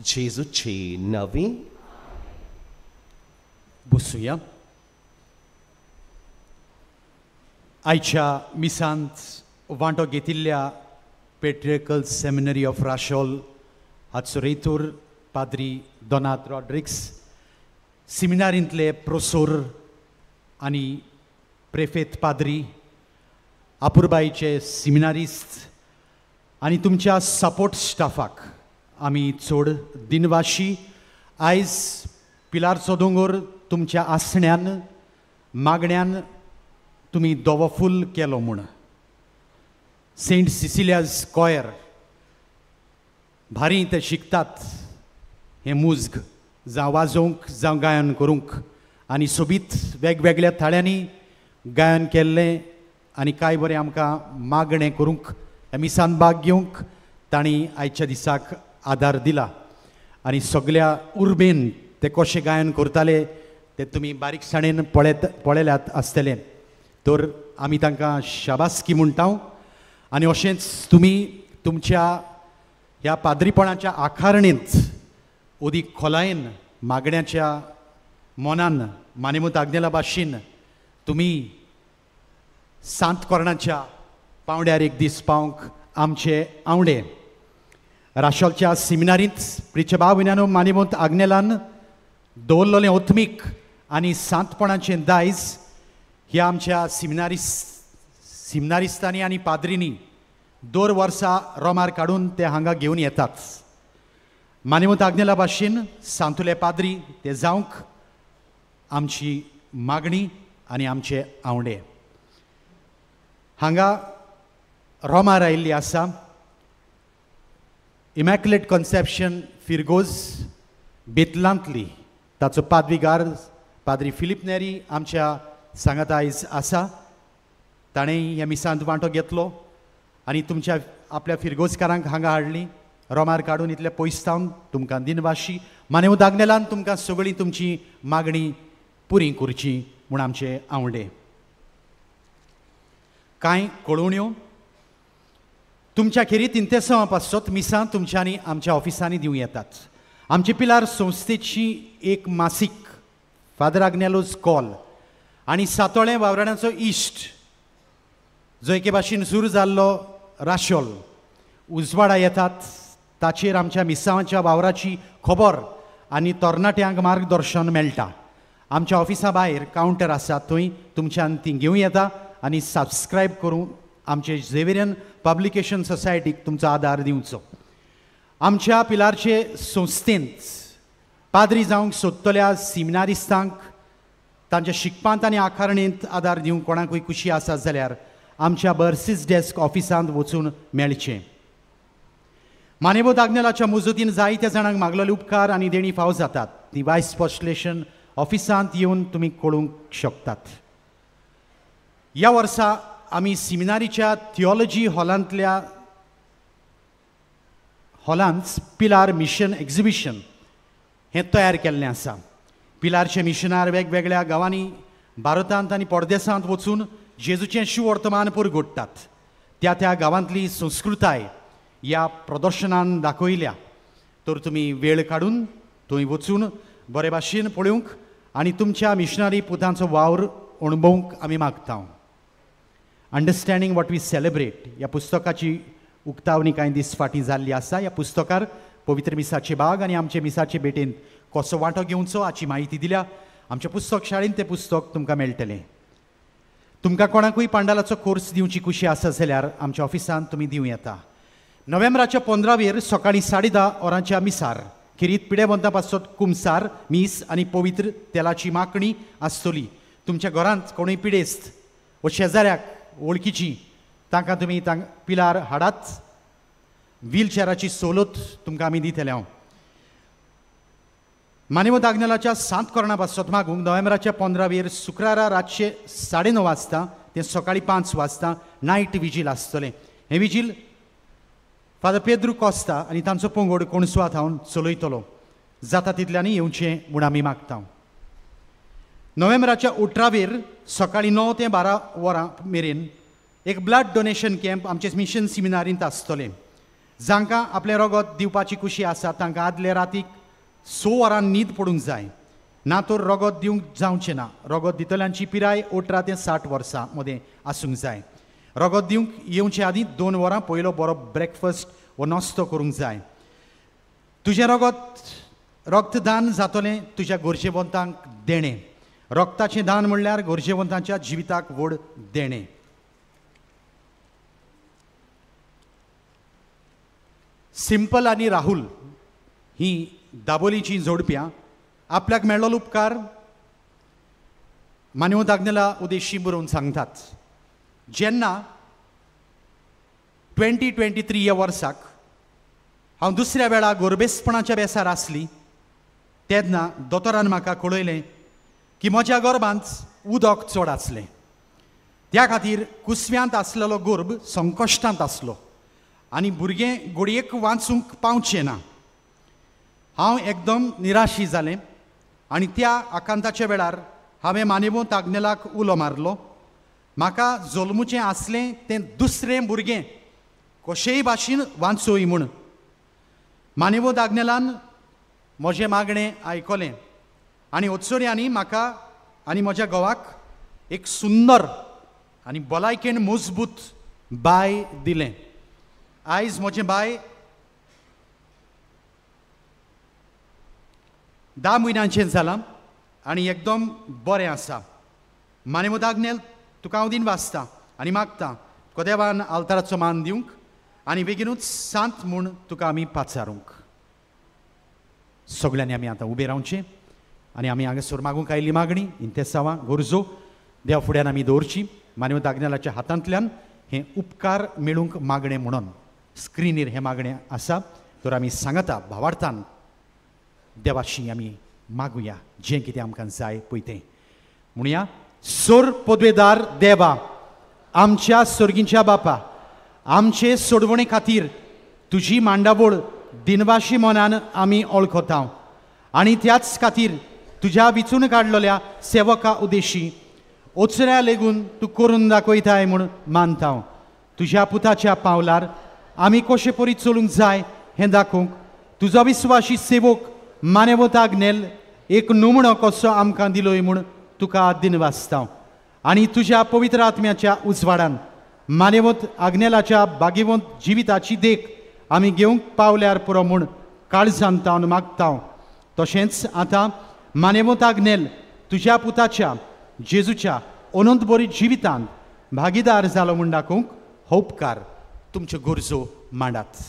जेजूची नांवी. बसुया. आयच्या मिसांत वांटो घेतिल्ल्या पेट्रिकल सेमिनरी ऑफ राशोल हाचो रेतूर पाद्री दोनात रॉड्रिक्स, सिमिनारींतले प्रोसोर आनी प्रेफेत पाद्री, आपुरबाईचे सिमिनारिस्त आनी तुमच्या सपोर्ट स्टाफाक आमी चड दिनवाशी. आयज पिलारचो दोंगोर तुमच्या आसण्यान मागण्यान तुमी दोवो फूल केलो म्हूण. सेंट सिसिलियाज कॉयर भारी ते शिकतात हें मुज्ग जावं वाजोवंक जावं गायन करूंक आनी सोबीत वेगवेगळ्या थाळ्यांनी गायन केल्लें आनी कांय बरें आमकां मागणें करूंक ह्या मिसान भाग घेवंक तांणी आयच्या दिसाक आदार दिला. आनी सगल्या उर्बेन ते कशें गायन करताले ते तुमी बारीकसाणेन पळयल्यात आसतले. तर आमी तांकां शाबासकी म्हणटा. आनी अशेंच तुमी तुमच्या ह्या पाद्रीपणाच्या आकारणेंत अदीक खोलायेन मागण्याच्या मनान मानेमूत आग्नेला भाशेन तुमी सांत कोरणाच्या पावंड्यार एक दीस पावंक आमचे आवडे. राशोलच्या सिमिनारींत प्रिचे भाव भयणांनो मानेमूत आग्नेलान दवरलेलें ओत्मीक आनी सांतपणाचें दायज ह्या आमच्या सिमिनारिस्तांनी आनी पाद्रींनी दर वर्सा रोमार काडून ते हांगा घेवन येतात. मानेमूत आग्नेला भाशेन सांतुले पाद्री ते जावंक आमची मागणी आनी आमचे आवडे. हांगा रोमार आयिल्ली आसा इमॅक्युलेट कॉन्सेप्शन फिरगोज बेतलांतली, ताचो पादविगार पाद्री फिलीप नेरी आमच्या सांगात आयज आसा. ताणें ह्या मिसांत वांटो घेतलो आनी तुमच्या आपल्या फिरगोजकारांक हांगा हाडली रोमार काडून इतले पयस जावन तुमकां दिनवाशी. मानेमूत आग्नेलान तुमकां सगळीं तुमची मागणी पुरी करची म्हूण आमचे आवडे. कांय कळोवण्यो तुमच्या खेरीत इंतेसांवा पासत मिसां तुमच्यांनी आमच्या ऑफिसांनी दिवं येतात. आमचे पिलार संस्थेची एक मासीक फादर आग्नेलोज कॉल आनी सातोळें वावराड्यांचो इश्ट जो एके भाशेन सुरू जाल्लो राशोल उजवाडा येतात. ताचेर आमच्या मिसांच्या वावराची खबर आनी तरणाट्यांक मार्गदर्शन मेळटा. आमच्या ऑफिसा भायर कावंटर आसा थंय तुमच्यान ती घेवं येता आनी सबस्क्रायब करून आमचे झेविरियन पब्लिकेशन सोसायटीक तुमचो आदार दिवचो. आमच्या पिलारचे संस्थेंत पाद्री जावंक सोदतल्या सिमिनारिस्तांक तांच्या शिकपांत आनी आकारणेंत आदार दिवंक कोणाकूय खुशी आसा जाल्यार आमच्या बर्सीस डेस्क ऑफिसांत वचून मेळचें. मानेबोध आग्नेलाच्या मुजतीन जायत्या जाणांक मागलेले उपकार आनी देणी फाव जातात. ती वायस पॉस्टलेशन ऑफिसांत येवन तुमी कळूंक शकतात. ह्या वर्सा आमी सिमिनारीच्या थियोलॉजी हॉलांतल्या हॉलांत पिलार मिशन एक्झिबिशन हें तयार केल्लें आसा. पिलारचे मिशनार वेगवेगळ्या गांवांनी भारतांत आनी परदेसांत वचून जेजूचें शुवर्तमान पुरगोडटात. त्या त्या गांवांतली संस्कृताय ह्या प्रदर्शनान दाखयल्या. तर तुमी वेळ काडून थंय वचून बरे भाशेन पळोवंक आनी तुमच्या मिशनरी पुतांचो वावर अणभवंक आमी मागता. अंडरस्टँडींग what we celebrate ह्या पुस्तकाची उक्तावणी कांय दीस फाटीं जाल्ली आसा. ह्या पुस्तकार पवित्र मिसाचे भाग आनी आमचे मिसाचे भेटेंत कसो वांटो घेवचो हाची म्हायती दिल्या. आमच्या पुस्तक शाळेंत तें पुस्तक तुमकां मेळटलें. तुमकां कोणाकूय पांडालाचो कोर्स दिवची खुशी आसा जाल्यार आमच्या ऑफिसांत तुमी दिवं येता. नोव्हेंबराच्या 15वेर सकाळीं 10:30 वरांच्या मिसार खेरीत पिडेवंता पासत कुमसार मीस आनी पवित्र तेलाची मागणी आसतली. तुमच्या घरांत कोणूय पिडेस्त व शेजाऱ्याक वळखीची तांकां तुमी पिलार हाडात. व्हीलचेराची सवलत तुमकां आमी दितले. हांव मानेवत आग्नेलाच्या 7 कोरणां पासत मागूंक नोव्हेंबराच्या 15वेर शुक्रारा रातचे 9:30 वाजता ते सकाळी 5 वाजता नायट विजील आसतलें. हें विजील फादर पेद्रू कोस्ता आनी तांचो पंगड कोणसुआ थावन चलयतलो. जाता तितल्यांनी येवचें म्हूण आमी मागता. नोव्हेंबराच्या 18वेर सकाळी 9 ते 12 वरां मेरेन एक ब्लड डोनेशन कॅम्प आमचे मिशन सिमिनारींत आसतलें. जांकां आपलें रगत दिवपाची खुशी आसा तांकां आदले रातीक 6 वरां न्हीद पडूंक जाय, ना तर रगत दिवंक जावचें ना. रगत दितल्यांची पिराय 18 ते 60 वर्सां मदें आसूंक जाय. रगत दिवंक येवचे आदीं 2 वरां पयलो बरो ब्रेकफास्ट वो नाश्तो करूंक जाय. तुजें रगत रक्तदान जातलें तुज्या गरजेवंतांक देणें. रक्ताचें दान म्हणल्यार गरजेवंतांच्या जिविताक व्हड देणें. सिंपल आनी राहुल ही दाबोलीची जोडप्यां आपल्याक मेळ्ळो उपकार मान्यवंत आग्नेला उद्देशी बरोवन सांगतात. जेन्ना 2023 ह्या वर्साक हांव दुसऱ्या वेळा गोरबेसपणाच्या बेसार आसली तेन्ना दोतोरान म्हाका कळयलें की म्हज्या गर्भांत उदक चड आसलें. त्या खातीर कुसव्यांत आसलेलो गर्भ संकश्टांत आसलो आनी भुरगें घडयेक वाचूंक पावचें ना. हांव एकदम निराशी जालें आनी त्या आकांताच्या वेळार हांवें मानेवंत आग्नेलाक उलो मारलो. म्हाका जल्मुचें आसलें तें दुसरें भुरगें कशेय भाशेन वाचोय म्हूण. मानेवंत आग्नेलान म्हजें मागणें आयकलें आनी ओत्सोऱ्यांनी म्हाका आनी म्हज्या घोवाक एक सुंदर आनी भलायकेन मजबूत बाय दिलें. आयज म्हजें बाय 10 म्हयन्यांचें जालां आनी एकदम बरें आसा. मानेवंत आग्नेल तुका हांव दिन वाचता आनी मागता तुका देवान आल्ताराचो मान दिवंक आनी बेगीनूच सांत म्हूण तुका आमी पाचारूंक. सगळ्यांनी आमी आतां उबे रावचें आनी आमी हांगासर मागूंक आयिल्ली मागणी इंतेसांवां गरजो देवा फुड्यान आमी दवरची. मानेवंत आग्नेलाच्या हातांतल्यान हें उपकार मेळूंक मागणें म्हणून स्क्रिनीर हें मागणें आसा. तर आमी सांगता भावार्थान देवाशी आमी मागुया जें कितें आमकां जाय पळय तें. म्हणया, सोर पदवेदार देवा, आमच्या सोर्गींच्या बापा, आमचे सोडवणे खातीर तुजी मांडावळ दिनवाशी मनान आमी वळखता आनी त्याच खातीर तुज्या विचून काडलेल्या सेवका उद्देशी ओचऱ्या लेगून तूं करून दाखयताय म्हूण मानता. तुज्या पुताच्या पावलार आमी कशे परी चलूंक जाय हें दाखोवंक तुजो विस्वाशी सेवक मानेवंत आग्नेल एक नमुणो कसो आमकां दिलोय म्हूण तुका दिनवासता. आनी तुज्या पवित्र आत्म्याच्या उजवाडान मानेवंत आग्नेलाच्या भाग्यवंत जिविताची देख आमी घेवंक पावल्यार पुरो म्हूण काळजान तावन मागता. तशेंच आतां मानेवंत आग्नेल तुज्या पुताच्या जेजूच्या अनंत बरी जिवितांत भागीदार जालो म्हूण दाखोवंक हो उपकार तुमच्यो गरजो मांडात.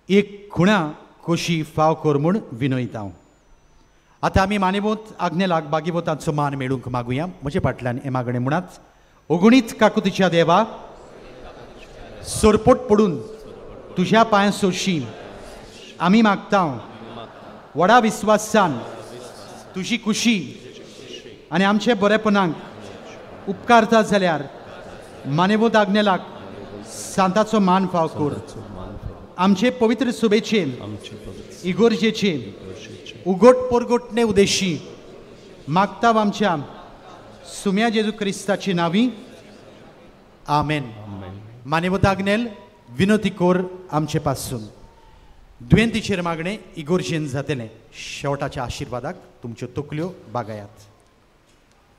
एक खुणा कशी फाव कर म्हूण विनयता. आतां आमी मानेवंत आग्नेलाक भाग्यवंताचो मान मेळूंक मागुया. म्हजे फाटल्यान हें मागणें म्हणात. ओगुणीत काकुतीच्या देवा, सरपोट पडून तुज्या पांयां सोशी आमी मागता व्हडा विस्वासान तुजी खुशी आनी आमचे बरेपणाक उपकारता जाल्यार मानेवंत आग्नेलाक सांताचो मान फाव कर. आमचे पवित्र सुबेचे इगोर्जेचे उगोट पोरगोटणे उदेशी मागता आमच्या सुम्या जेजू क्रिस्ताची नावी. आमेन. मानेवंत आग्नेल विनोती कोर आमचे पासून. दुयेंतीचेर मागणें इगोर्जेन जातलें. शेवटाच्या आशिर्वादाक तुमच्यो तकल्यो बागायात.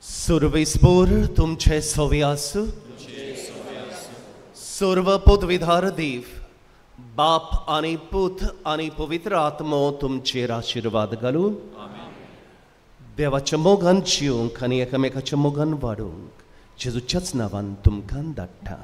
सुरवेस्पोर तुमचे सवे आसूं. सर्व पदवीधार देव बाप आनी पूत आनी पवित्र आत्मो तुमचेर आशिर्वाद घालूं. देवाच्या मोगान जिवंक आनी एकामेकाच्या मोगान वाडूंक जेजूच्याच नांवान तुमकां धाडटा.